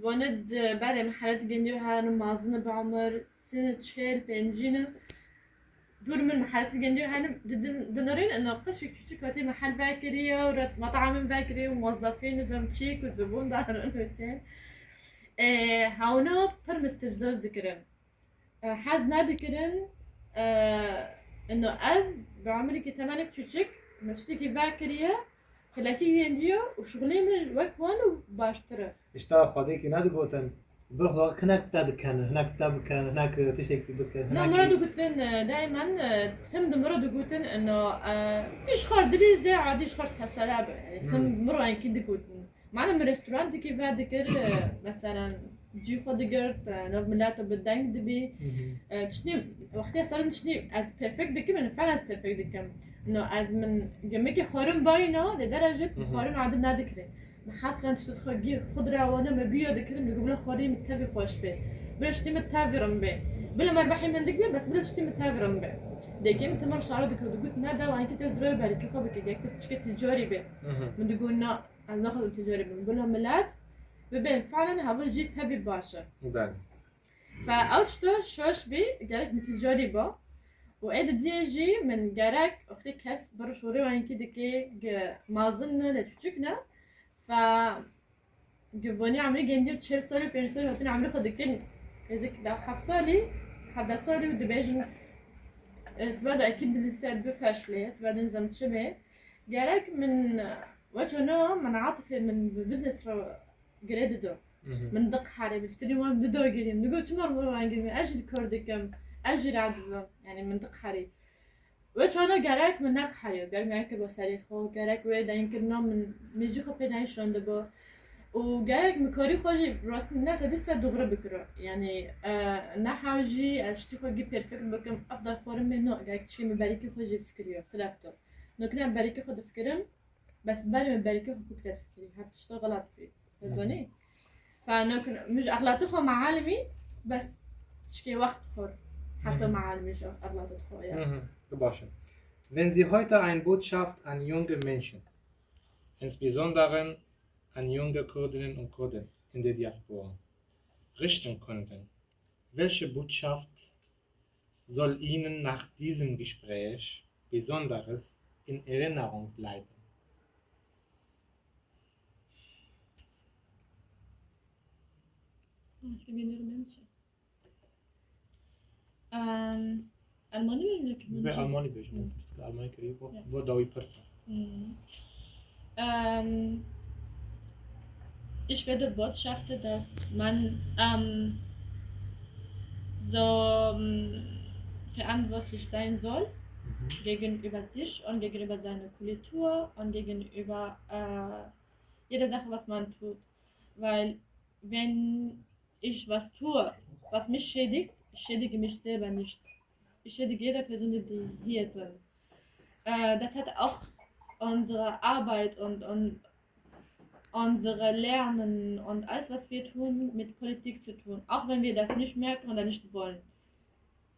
vane di berê mihelet gendiyo herin, mazin bi umir, sin çêl, pêncî ne. Dûr min mihelet gendiyo herin, di din, dinirîn, ina qişik çûçik hatî mihel vekiriye û ret metamim vekiriye û muwezzefîn û zemçîk û zibûn darin û tên. E, hewna pir mistifzoz dikirin. E, hez nedikirin, e, ino ez bi umrîkî temenik çûçik, min tiştekî vekiriye, xilekî yendiye û şixulê min wek wan û baştir e. Îşte Xwedêkî nedigotin, bi xwe hinek te dikin, hinek te bikin, hinek tiştekî bikin, Na, hinek min re digotin, e, daimen, e, tim di min re digotin, ino, e, tu ji xwe dilî zê adî ji xwe tesele be. Yani, tim Mhm. min re enkî digotin. Mane min restorantekî vedikir, e, meselen, cî xwe digirt, e, nav mileta bi deng dibî. Mhm. E, tiştî, wextê ser min tiştî ez perfekt dikim, yani fen ez perfekt dikim. No, ez min gemekî xwarin bayîna, lê derece Mhm. xwarin adil nedikirê. Min hesran tişt xwe gî xudra wana me biyo dikirim, digo bila xwarî min tevî xweş bê. Bila tiştî min tevî rim bê. Bila merbehî min dik bê, bes bila tiştî min tevî rim bê. Dêkê min temam şara dikir, digot, ne de, wankî te zirwe berikî xwe bike, gerek te çike ticarî bê. Mhm. Min digo, na, Ez naxwazim ticarî bim. Bila milet bibên felen hevil jî tevî baş e. Belê. Fe ew tişta şaş bî, gerek min ticarî ba. Û ê didiyê jî min gerek wextê kes bir şorê wengî dikê ge mazin ne, le çûçik ne. Fe ge vanî emrê gendiyo çil salî, pênc salî hatin emrê xwe dikin. Nêzik da heft salî, hevdeh salî û dibêjin, e, sibe de ekî bizî ser bifeşlê, sibe de nizam çi bê. Gerek min, weçana min atifê min bi biznes re girê dido. Mhm. Min diqherê, bi fitirî wan dido girîm. Digo, çima min wan girîm? Ez jî kar dikim. Ez jî radibim. Yani min diqherî. Weçana gerek min neqheriyo. Gerek min kir bo serê xwe. Gerek wê deyin kirina min, min jî xwe pê deyin şandibo. Û gerek min karî xwe jî rastî ne sedî sed doğru bikiro. Yani, e, ne hew jî ez tiştî xwe gî perfekt bikim. Ev derxwarin bê, no. Gerek tiştê min berîkî xwe jî fikiriyo. Silef to. Nokine berîkî xwe difikirim. Bes berê min berîkê xwe fikret fikirî. Her tişta xelat bî. Te zanî? Fe nekin, min ji exlatê xwe mealimî, bes tişkê wext xwe heta Mhm. mealimî ji exlatê xwe ya. Mhm. Baş e. Wenn Sie heute eine Botschaft an junge Menschen, insbesondere an junge Kurdinnen und Kurden in der Diaspora, richten könnten, welche Botschaft soll Ihnen nach diesem Gespräch besonders in Erinnerung bleiben? Nasıl bilir ben ki? Em, Almanî bêjim, ne Kurmancî? Vê Almanî bêjim, Hmm. pirsgirêk Almanî kirî, bo, Ya. bo dawî pirsa. Hmm. Em, ich würde Botschaften, dass man, ähm, so, mm, verantwortlich sein soll Mhm. gegenüber sich und gegenüber seiner Kultur und gegenüber, äh, jeder Sache, was man tut. Weil wenn ich was tue, was mich schädigt, ich schädige mich selber nicht. Ich schädige jede Person, die hier sind. Äh, das hat auch unsere Arbeit und, und unsere Lernen und alles, was wir tun, mit Politik zu tun. Auch wenn wir das nicht merken oder nicht wollen.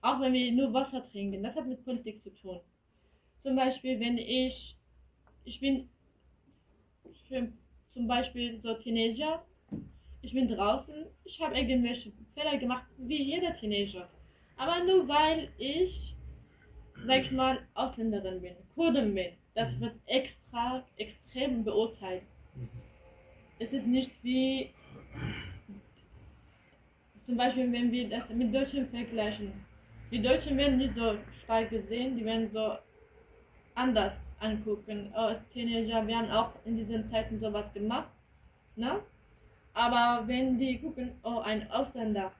Auch wenn wir nur Wasser trinken, das hat mit Politik zu tun. Zum Beispiel, wenn ich, ich bin für, zum Beispiel so Teenager, ich bin draußen, ich habe irgendwelche Fehler gemacht, wie jeder Teenager. Aber nur weil ich, sag ich mal, Ausländerin bin, Kurdin bin, das Mhm. wird extra extrem beurteilt. Mhm. Es ist nicht wie Zum Beispiel, wenn wir das mit Deutschen vergleichen, die Deutschen werden nicht so stark gesehen, die werden so anders angucken. Oh, als Teenager, wir haben auch in diesen Zeiten sowas gemacht, ne? Aber wenn die gucken, oh, ein Ausländer,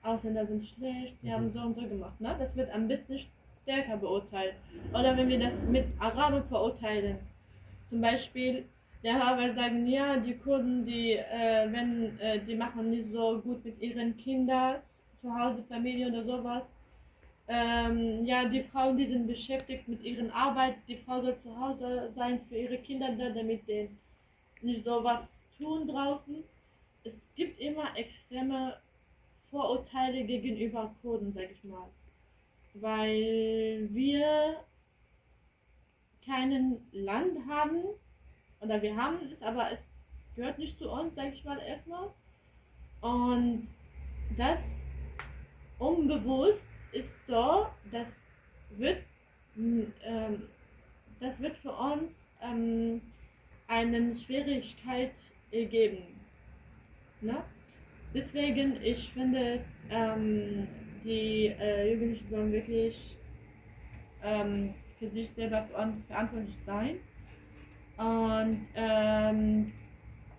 Ausländer sind schlecht, die haben so und so gemacht, ne? Das wird ein bisschen stärker beurteilt. Oder wenn wir das mit Araben verurteilen, zum Beispiel, der Araber sagen, ja, die Kurden, die, äh, wenn, äh, die machen nicht so gut mit ihren Kindern, zu Hause, Familie oder sowas. Ähm, ja, die Frauen, die sind beschäftigt mit ihren Arbeit, die Frau soll zu Hause sein, für ihre Kinder da, damit die nicht so was tun draußen. Es gibt immer extreme Vorurteile gegenüber Kurden, sag ich mal. Weil wir kein Land haben, oder wir haben es, aber es gehört nicht zu uns, sag ich mal erstmal. Und das unbewusst ist so, das wird, mm, ähm, das wird für uns, ähm, eine Schwierigkeit ergeben. Ne? Deswegen, ich finde es, ähm, die, äh, Jugendlichen sollen wirklich, ähm, für sich selber veran-, verantwortlich sein. Und, ähm,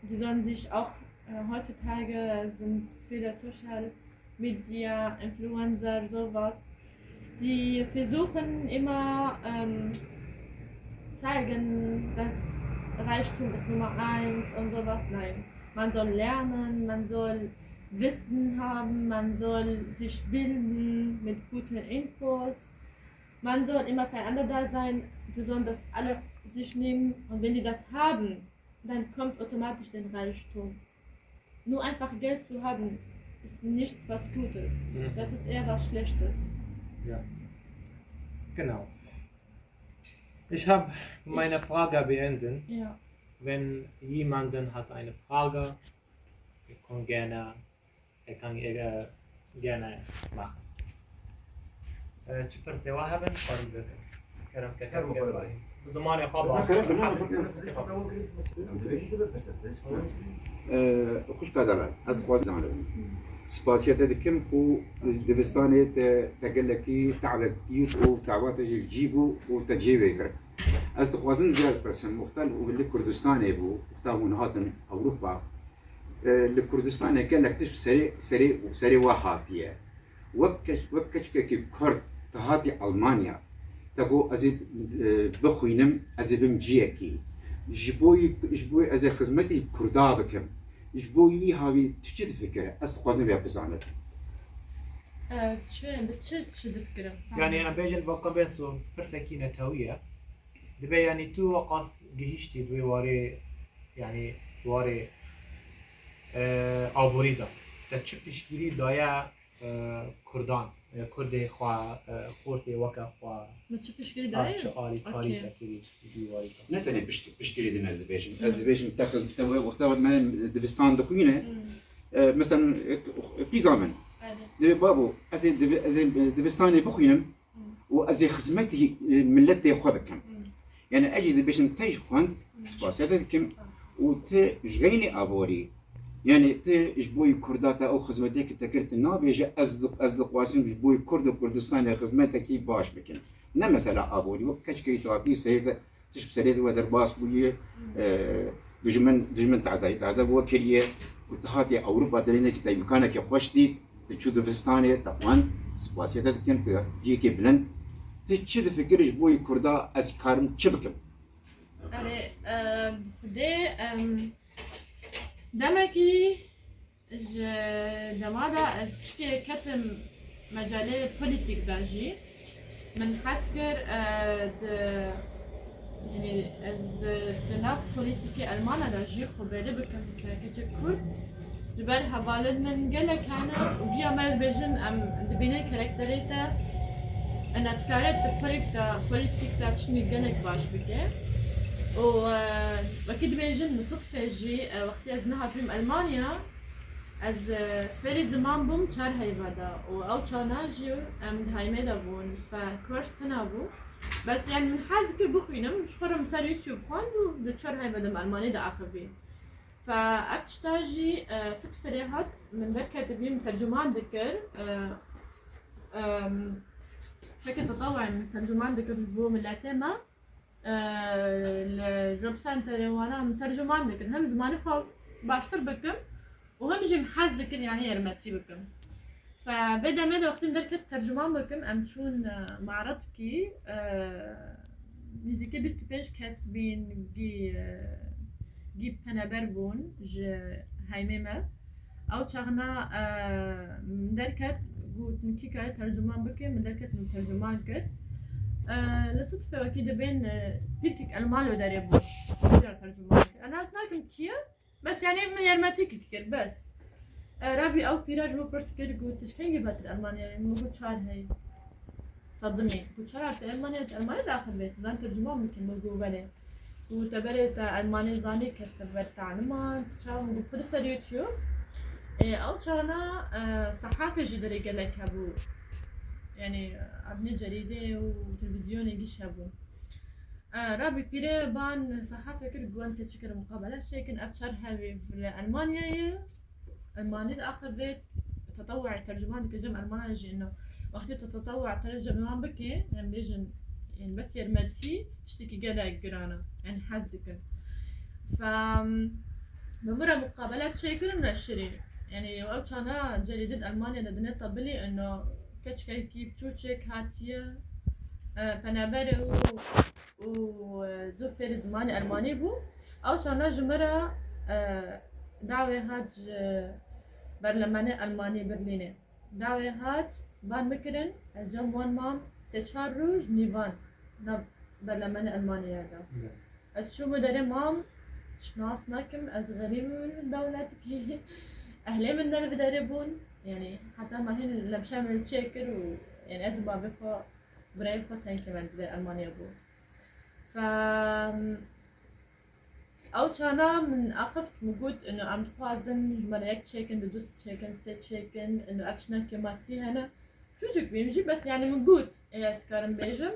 die sollen sich auch, äh, heutzutage sind viele Social Media, Influencer, sowas, die versuchen immer, ähm, zeigen, dass Reichtum ist Nummer eins und sowas. Nein, man soll lernen, man soll Wissen haben, man soll sich bilden mit guten Infos. Man soll immer für andere da sein, die sollen das alles sich nehmen. Und wenn die das haben, dann kommt automatisch den Reichtum. Nur einfach Geld zu haben, ist nicht was Gutes. Mhm. Das ist eher was Schlechtes. Ja. Genau. Ich habe meine Ich Frage beenden. Ja. Wenn jemanden hat eine Frage, ihr könnt gerne, er kann ihr gerne machen. Ee, çi pirsê we hebin, xwarî bikin. Kerem ke, Ser kerem ke. Bi zimanê xwe baş. Ee, xwişka delal, ez dixwazim zanim. Spasiya te dikim ku dibistanê te, te gelekî te'bek dît û te'ba te jî cî bû û te cî wê kir. Ez dixwazim ziya bipirsim, wexta li Kurdistanê bû, wexta hûn hatin Ewropa, e, li Kurdistanê gelek tişt serê, serê, serê we hatiye. Wek keç-, wek keçikekî Kurd te hatî Almanya, te got, "Ez ê, e, bixwînim, ez ê bim ciyekî." Ji bo yî, ji bo ez ê xizmetî Kurda bikim. Ji bo wî havî tu çi difikire? Ez dixwazim vê bizanim. E, çi, bi çi, çi difikirim? Yani, em bêjin, vaka ben so pirsekî netewî ye. Dibe, yani, tu weqas gihiştî di wê warê, yani, warê, e, aborî de. Te çi piştgirî daye, e, Kurdan, e, Kurdê xwe, e, xortê weke xwe? Min çi piştgirî Ha, daye? Çi alîkarî Okey. Te kirî di wî warî de? Ne tenê pişt-, piştgirî din ez dibêjim. Ez dibêjim te xiz-, te we-, wexta me dibistan dixwîne, Hmm. e, mesela, e, qîza min. Evet. Dibê, "Babo, ez ê dibi-, ez ê, e, dibistanê bixwînim." Û ez ê xizmetî, e, miletê xwe bikim. Hmm. Yani ez jî dibêjim te jî xwend, Hmm. spasiya te dikim. Sağ ol. Û tu ji xeynî aborî, yani tu ji bo yî Kurda te ew xizmetê ki te kir, tu nabêje ez di-, ez dixwazim ji bo yî Kurd û Kurdistanê xizmetekî baş bikim. Ne mesela aborî, wek keçikê tu hatî serê te, tişt bi serê te we derbas bûye, Hmm. e, dijmin, dijmin tehdayî te de we kiriye, û tu hatî Ewropa derênekî te îmkanekî xweş dît, Tu çû dibistanê, te xwend, spasiya te dikim, tu cihekê bilind. Tu çi difikirî ji bo yî Kurda ez karim çi bikim? Erê, e, bi Xwedê, em, demekî ji dema de ez tişkê ketim mecalê polîtîk de jî. Min hez kir, e, di, yanî ez di nav polîtîkê Elmana de jî xwe belê bikim ke keçik Kurd. Ji ber hevalên min gelek hene û giya me dibêjin em dibînin karakterê te, ena dikare tu polîk de, polîtîk de tiştî gelek baş bike. Û, e, wekî dibêjin, min sidfê jî, e, wextê ez nehatibûm Elmanya, ez, e, fêrî ziman bûm çar heyva de û ew çana jî em di heymê de bûn, fe kurs tune bû. Bes, yani, min hez dikir bixwînim, ji xwe re min ser YouTube xwend û di çar heyva de min Elmanî diaxivî. Fe ev tişta jî, e, sidfê hat, min derketibî, min tercuman dikir, e, em, Peki, tatawayê min tercüman dikir ji bo miletê me. Ee, li job centerê wana min tercüman dikir. Hem zimanê xwe baştir bikim û hem jî min hez dikir, yani, yarmetî bikim. Fe vê demê de wextî min derket tercüman bikim, em çûn, e, maretkî, e, nîzîkî bîst û pênc kes bîn gî, e, gî peneber bûn ji heymê me. Ew çaxna, e, min derket, got, "Min kî kare tercüman bike?" Min derket, min tercüman kir. E, li sidfe wekî dibên, e, pîrkek Elman li derê bû. Jê re tercüman kir. Ez nas nakim kî ye. Bes, yani, min yarmetî kir, bes. E, Rabî ew pîra ji min pirs kir, got, "Tu ji kengî ve tu li Elmanyayê?" Min got, "Çar heyî." Sedimî. Got, "Çar heyî tu Elmanyayê, tu Elmanî diaxivî? Tu zanî tercüman bikî?" Min got, "Belê." Û te berê te Elmanî zanî, kes te ber te anîman, tu çawa? Min got, "Xwedî seriyê tu yo." Ê, ew çaxna, e, sehafê jî derê gelek hebû. Yani, evnê cerîdê û televîzyonê gîş hebû. E, Rabî pîrê ban sehafê kir, got, "Em keçikir muqabele çêkin, ev çar hevî li Elmanyayê." Elmanî diaxivê, tetewuê tercüman dike cem Elmanan jî ino. Wextê tu tetewuê tercüman bikî, em bêjin, yani bes yarmetî tiştekî gelek giran e. Yani hez dikin. Fe, bi min re muqabele çêkirin neşirî. Yani ew çaxna cerîdê di Elmanya de dine tebilî ino keçikekî biçûçek hatiye, e, peneberê û, û, e, zû fêrî zimanê Elmanî bû. Ew çaxna ji min re, e, dawê hat ji berlemenê Elmanî Berlînê. Dawê hat, ban bikirin, ez cem wan mam sê çar roj nîvan nav berlemenê Elmanyayê de. Evet. Ez çûm derê mam, çi nas nakim, ez xerîb im dewletikî. Ehlê min der bi derê bûn, yani heta me hîn lemşe min çêkir û, yani ez bavê xwe, birayê xwe tenkê me di Elmanya bû. Fe, Ew çaxna min axift, min got, ino em dixwazin ji me re yek çêkin, du dust çêkin, sê çêkin, ino ev tiştine kêmasî hene. Çûçik bîm jî, bes yani min got, ê ez karim bêjim.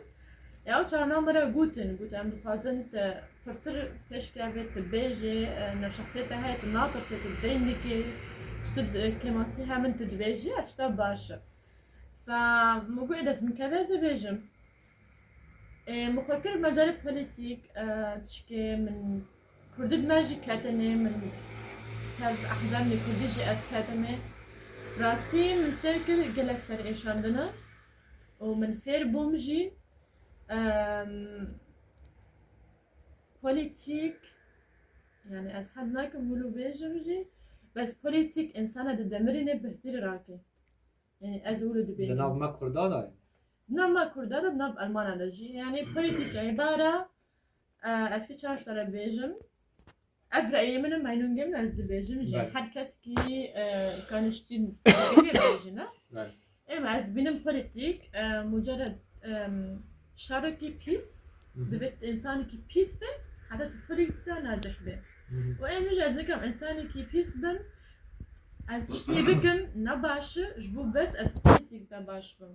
Ê ew çaxna min re gotin, got, em dixwazin te pirtir pêşkevê, tu bêjê, e, ino şexsiyê te heye, tu natirsê, tu deyn dikê, tişt kêmasî hemin tu dibêjî, ev tişta baş e. Fe min got, ê dest min keve ez ê bêjim. Ê, min xwe kir mecalê polîtîk, e, çikê min Kurdî di me jî ketinê, min tev ehzemê Kurdî jî ez ketimê. Rastî min sêr kir gelek ser êşandine û min fêr bûm jî. Em, polîtîk, yani ez hez nakim wilo bêjim jî, bes polîtîk însana didemirîne, behtîrî rake. Yani ez wilo dibêjim. Di nav me Kurda de ye? Di nav me Kurda de, di nav Elmana de jî. Yani polîtîk îbare, e, ez kî çaş te re bêjim. Ev reyê min e, meynûngê min, ez dibêjim jî. Belê. Her kes kî, e, kaniştî bêjîne. Belê. Êma ez bînim polîtîk, e, mucerred, e, şerekî pîs, Hı hı. divê tu însanekî pîs be, heta tu polîtîk de nacih be. Hı hı. Û êma jî ez nikim însanekî pîs bim, ez tiştî bikim ne baş e, ji bo bes ez polîtîk de baş bim.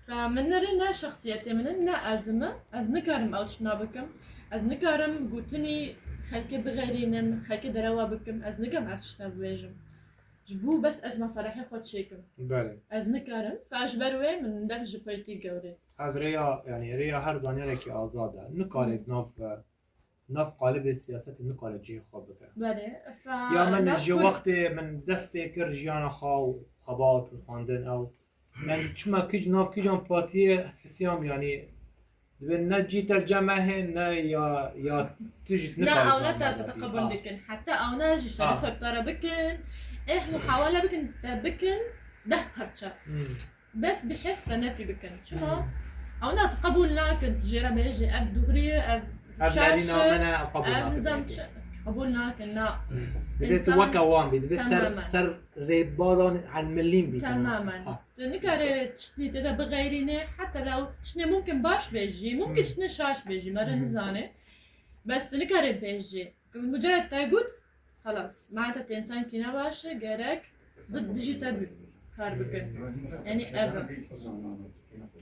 Fe min nirê ne şexsiyetê min in, ne ez im, ez nikarim ew tiştna bikim. Ez nikarim gotinî xelkê bixeyrînim, xelkê derewa bikim. Ez nikarim ev tişta bibêjim. Ji bo bes ez meselehê xwe çêkim. Belê. Ez nikarim. Fe ji ber wê min dev ji polîtîk gewr e. Ev rêya, yani rêya her zanyarekî azad e. Nikare Hı. nav, nav qalibê siyasetê nikare cihê xwe bike. Belê. Fe Ya min nav ji kul- wextê min dest pê kir jiyana xwe û xebat û xwendin ew. Yani çima kîj nav kîjan partiyê hesiyam yani Dibê ne cî te cem e hê, ne ya, ya tu jî Ne, nikare ew ne te, te qebûl bikin. Heta ew ne jî şerê xwe tara bikin. Eh, muhawele bikin, te bikin deh parça. Hmm. Bes bi hêz te nefî bikin. Çima? Hmm. Ew ne te qebûl nakin, tu jê re bêjî, ev dûrî ye, ev Ev şaş e, nerîna min e, ev qebûl ev nakin nizam peki. Çi, qebûl nakin, na. Hmm. Dibê tu weke wan bî, dibê ser, Temamen. Ser rêbadan elmilîn bî. Temamen. Ha. Tu nikarî tiştî tê de bixeyrînî, heta rew tiştê mumkin baş be jî, mumkin Hı. tiştê şaş be jî, me re Hı hı. nizane. Bes tu nikarî bêjî. Mucerred te got, xelas. Mane te însankî ne baş e, gerek di dijî te bî kar bikin. Yani ev e.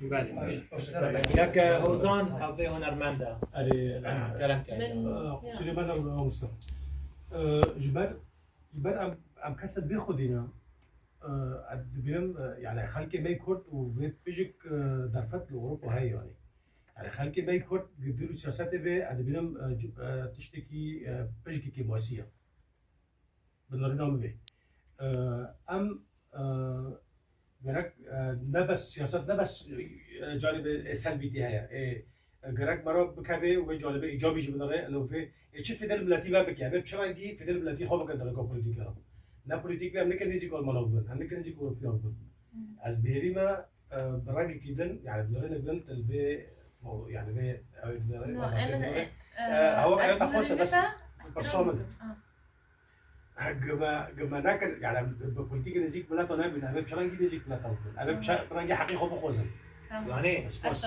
Belê. Yek Hozan, ev ê hunermend e. Erê. Kerem ke. Min, Ee, ya. Kusurê me de mamoste. Ee, ji ber, ji ber em, em kesek bê xwedî ne. e, ez dibînim, e, yani xelkê me Kurd û vê pijik, e, derfet li Ewropa heye yani. Yani xelkê me Kurd di dûr û siyasetê vê, ez dibînim, e, cu-, e, tiştekî, e, pijikî kêmasî ye. Bi nerîna min vê. E, em, e, gerek, e, ne bes siyaset, ne bes, e, canibê, e, selbî tê heye. E, gerek me re bikeve û vê canibê îcabî jî binere, eno vê, e, çi fêdel miletî me bike, vê çi rengî fêdel miletî xwe bikin dereka polîtîke re. Ne polîtîk be, em nikin nêzîk Almana bibin, em nikin nêzîk Ewropiya bibin. Ez bi hêvî me, e, bi rengekî din, yani bi rengekî din, li vê, yani vê, ew, li vê, No, em, e, e, e, hewa ez hayata xwe se bes, pirsa min. Ah. Gime, gime nekir, yani bi polîtîkê nêzîk mileta nebin, em ê bi çi rengî nêzîk mileta bibin, em ê bi çi rengî heqê xwe bixwazin. Tamam. Zanî, Spas.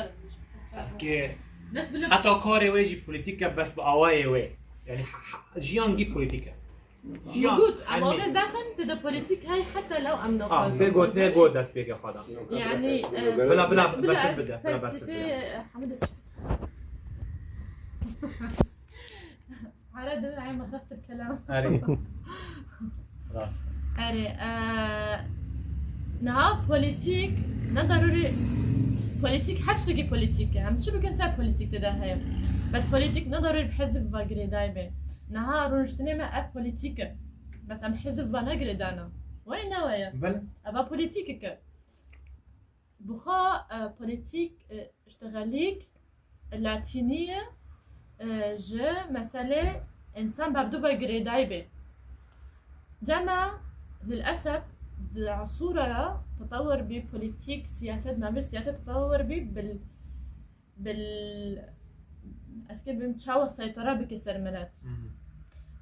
Eske Bes bile heta karê wê jî polîtîk e, bes bi awayê wê. Yani ha, ha, jiyan gî polîtîk e. Jiyan, Mugut, ama yani vê bexin tu de polîtîk hey heta lew em Ha, naxwazin. vê gotinê got destpêkê xwe da. Yani, e, Bila, bila, bes bila bes ez bide, bila bes felsefê, bide. e, Hamid Ara dil ay mexreftir kelam. Erê. Rast. Erê, e, niha polîtîk ne darûrî, polîtîk her tiştekî polîtîk e. Em çi bikin ser polîtîk tê de heye. Bes polîtîk ne darûrî bi hizb ve girêdayî be. Niha rûniştinê me ev polîtîk e. Bes em hizb ve ne girêdana. Wey ne weye. Belê. Eva polîtîk e. Bi xwe, e, polîtîk, e, îşte xelîk latînî ye, e, ji meselê însan bi hevdu ve girêdayî bê. Cema, lilesef, di esûra re tetewir bî polîtîk, siyaset, navê siyaset tetewir bî bil, bil, ez kê bim çawa seytara bike ser milet. Hı hı.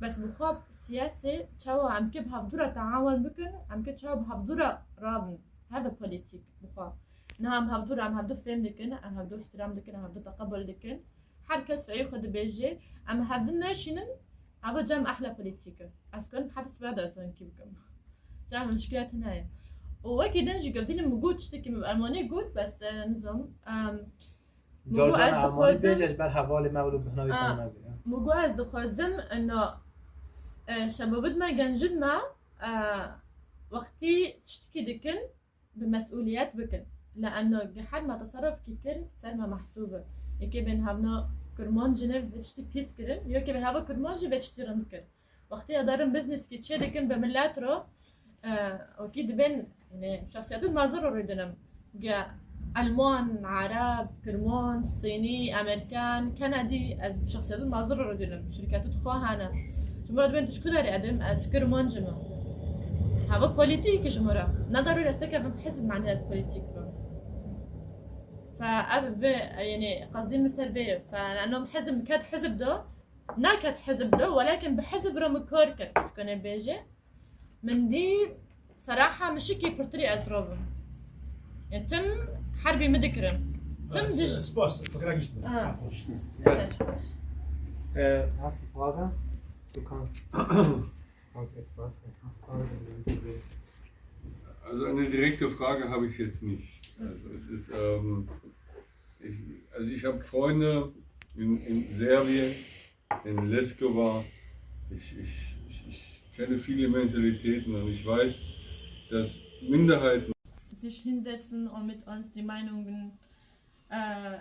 Bes bi xwe siyasê çawa em kê bi hevdu re teawun bikin, em kê çawa bi hevdu re rabin. Heve polîtîk bi xwe. Niha em hevdu re, em hevdu fêm dikin, em hevdu îhtîram dikin, em hevdu teqebul dikin. Her kes rêyê xwe dibêje, em hevdu neşînin, eva cem ehla polîtîk e. Ez kurim heta sibeha de ez wekî bikim. Cem muşkîlet hene ye. Û wekî din jî gevdînim min got tiştekî min bi Almanî got, bes, e, nizam, em, min got Carcan ez Almanî dixwazim bêje ji ber hevalê me wilo bi hinavî Aa, te nabê, ha. min got ez dixwazim, ino, e, şebabit me, gencit me, e, wextî tiştekî dikin, bi mesûliyet bikin. Leeno ge her me teserrufkî kir, ser me mehsûb e. Yekê bên hevna Kurmanc jî ne vê tiştî pîs kirin, yekê bên heva Kurmanc jî vê tiştî rind kir. Wextê ya darin bizneskî çê dikin bi millet ro, e, wekî dibên, yani, şexsiyetên mezin ro rûdinin. Ge Elman, Ereb, Kurmanc, Sînî, Amerîkan, Kenedî, ez bi şexsiyetên mezin re re dûnim. Şirketê xwe hene. Ji min re dibên tu ji ku derê? Ez dibêm ez Kurmanc im. Heva polîtîk ji min re. Ne darû ez tekevim hizb, manî ez polîtîk bim. Fe ev vê, yani, qezdî min ser vê ye. Fe eno hizb ket hizb do, naket hizb do, welakin bi hizb re min kar kir. Kone bêje. Min dî, seraha, mişikî pirtirî ez robim. E, tim herbî min dikirin. Tim diş- Spas, fikra gişt min. Aha. Sağ ol. Evet, hoş. Äh, hast du Frage? Du kannst. Kannst jetzt was? Frage, wenn du willst. Also eine direkte Frage habe ich jetzt nicht. Also es ist, ähm, ich, also ich habe Freunde in, in Serbien, in Leskowa. Ich, ich, ich, ich kenne viele Mentalitäten und ich weiß, dass Minderheiten sich hinsetzen und mit uns die Meinungen, äh,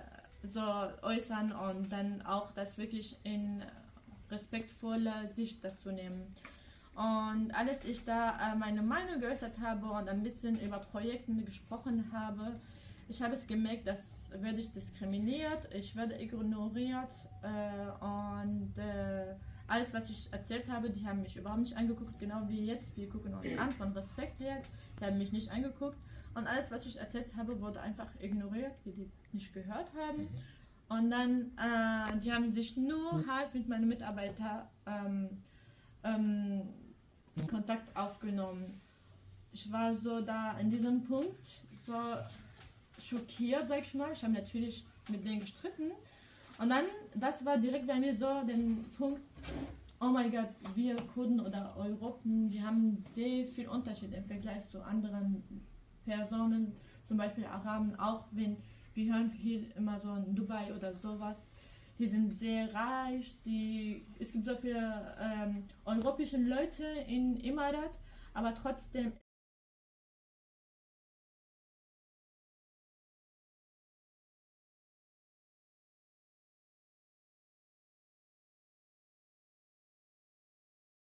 so äußern und dann auch das wirklich in respektvoller Sicht das zu nehmen. Und als ich da, äh, meine Meinung geäußert habe und ein bisschen über Projekte gesprochen habe, ich habe es gemerkt, dass werde ich diskriminiert, ich werde ignoriert, äh, und, äh, alles, was ich erzählt habe, die haben mich überhaupt nicht angeguckt, genau wie jetzt, wir gucken uns an, von Respekt her, die haben mich nicht angeguckt. Und alles, was ich erzählt habe, wurde einfach ignoriert, wie die nicht gehört haben. Mhm. Und dann, äh, die haben sich nur halt mit meinen Mitarbeitern, ähm, ähm, Kontakt aufgenommen. Ich war so da in diesem Punkt so schockiert, sag ich mal. Ich habe natürlich mit denen gestritten. Und dann, das war direkt bei mir so der Punkt, oh mein Gott, wir Kurden oder Europen, wir haben sehr viel Unterschied im Vergleich zu anderen Personen, zum Beispiel Araben, auch wenn wir hören viel immer so in Dubai oder sowas, die sind sehr reich, die, es gibt so viele, ähm, europäische Leute in Emirat, aber trotzdem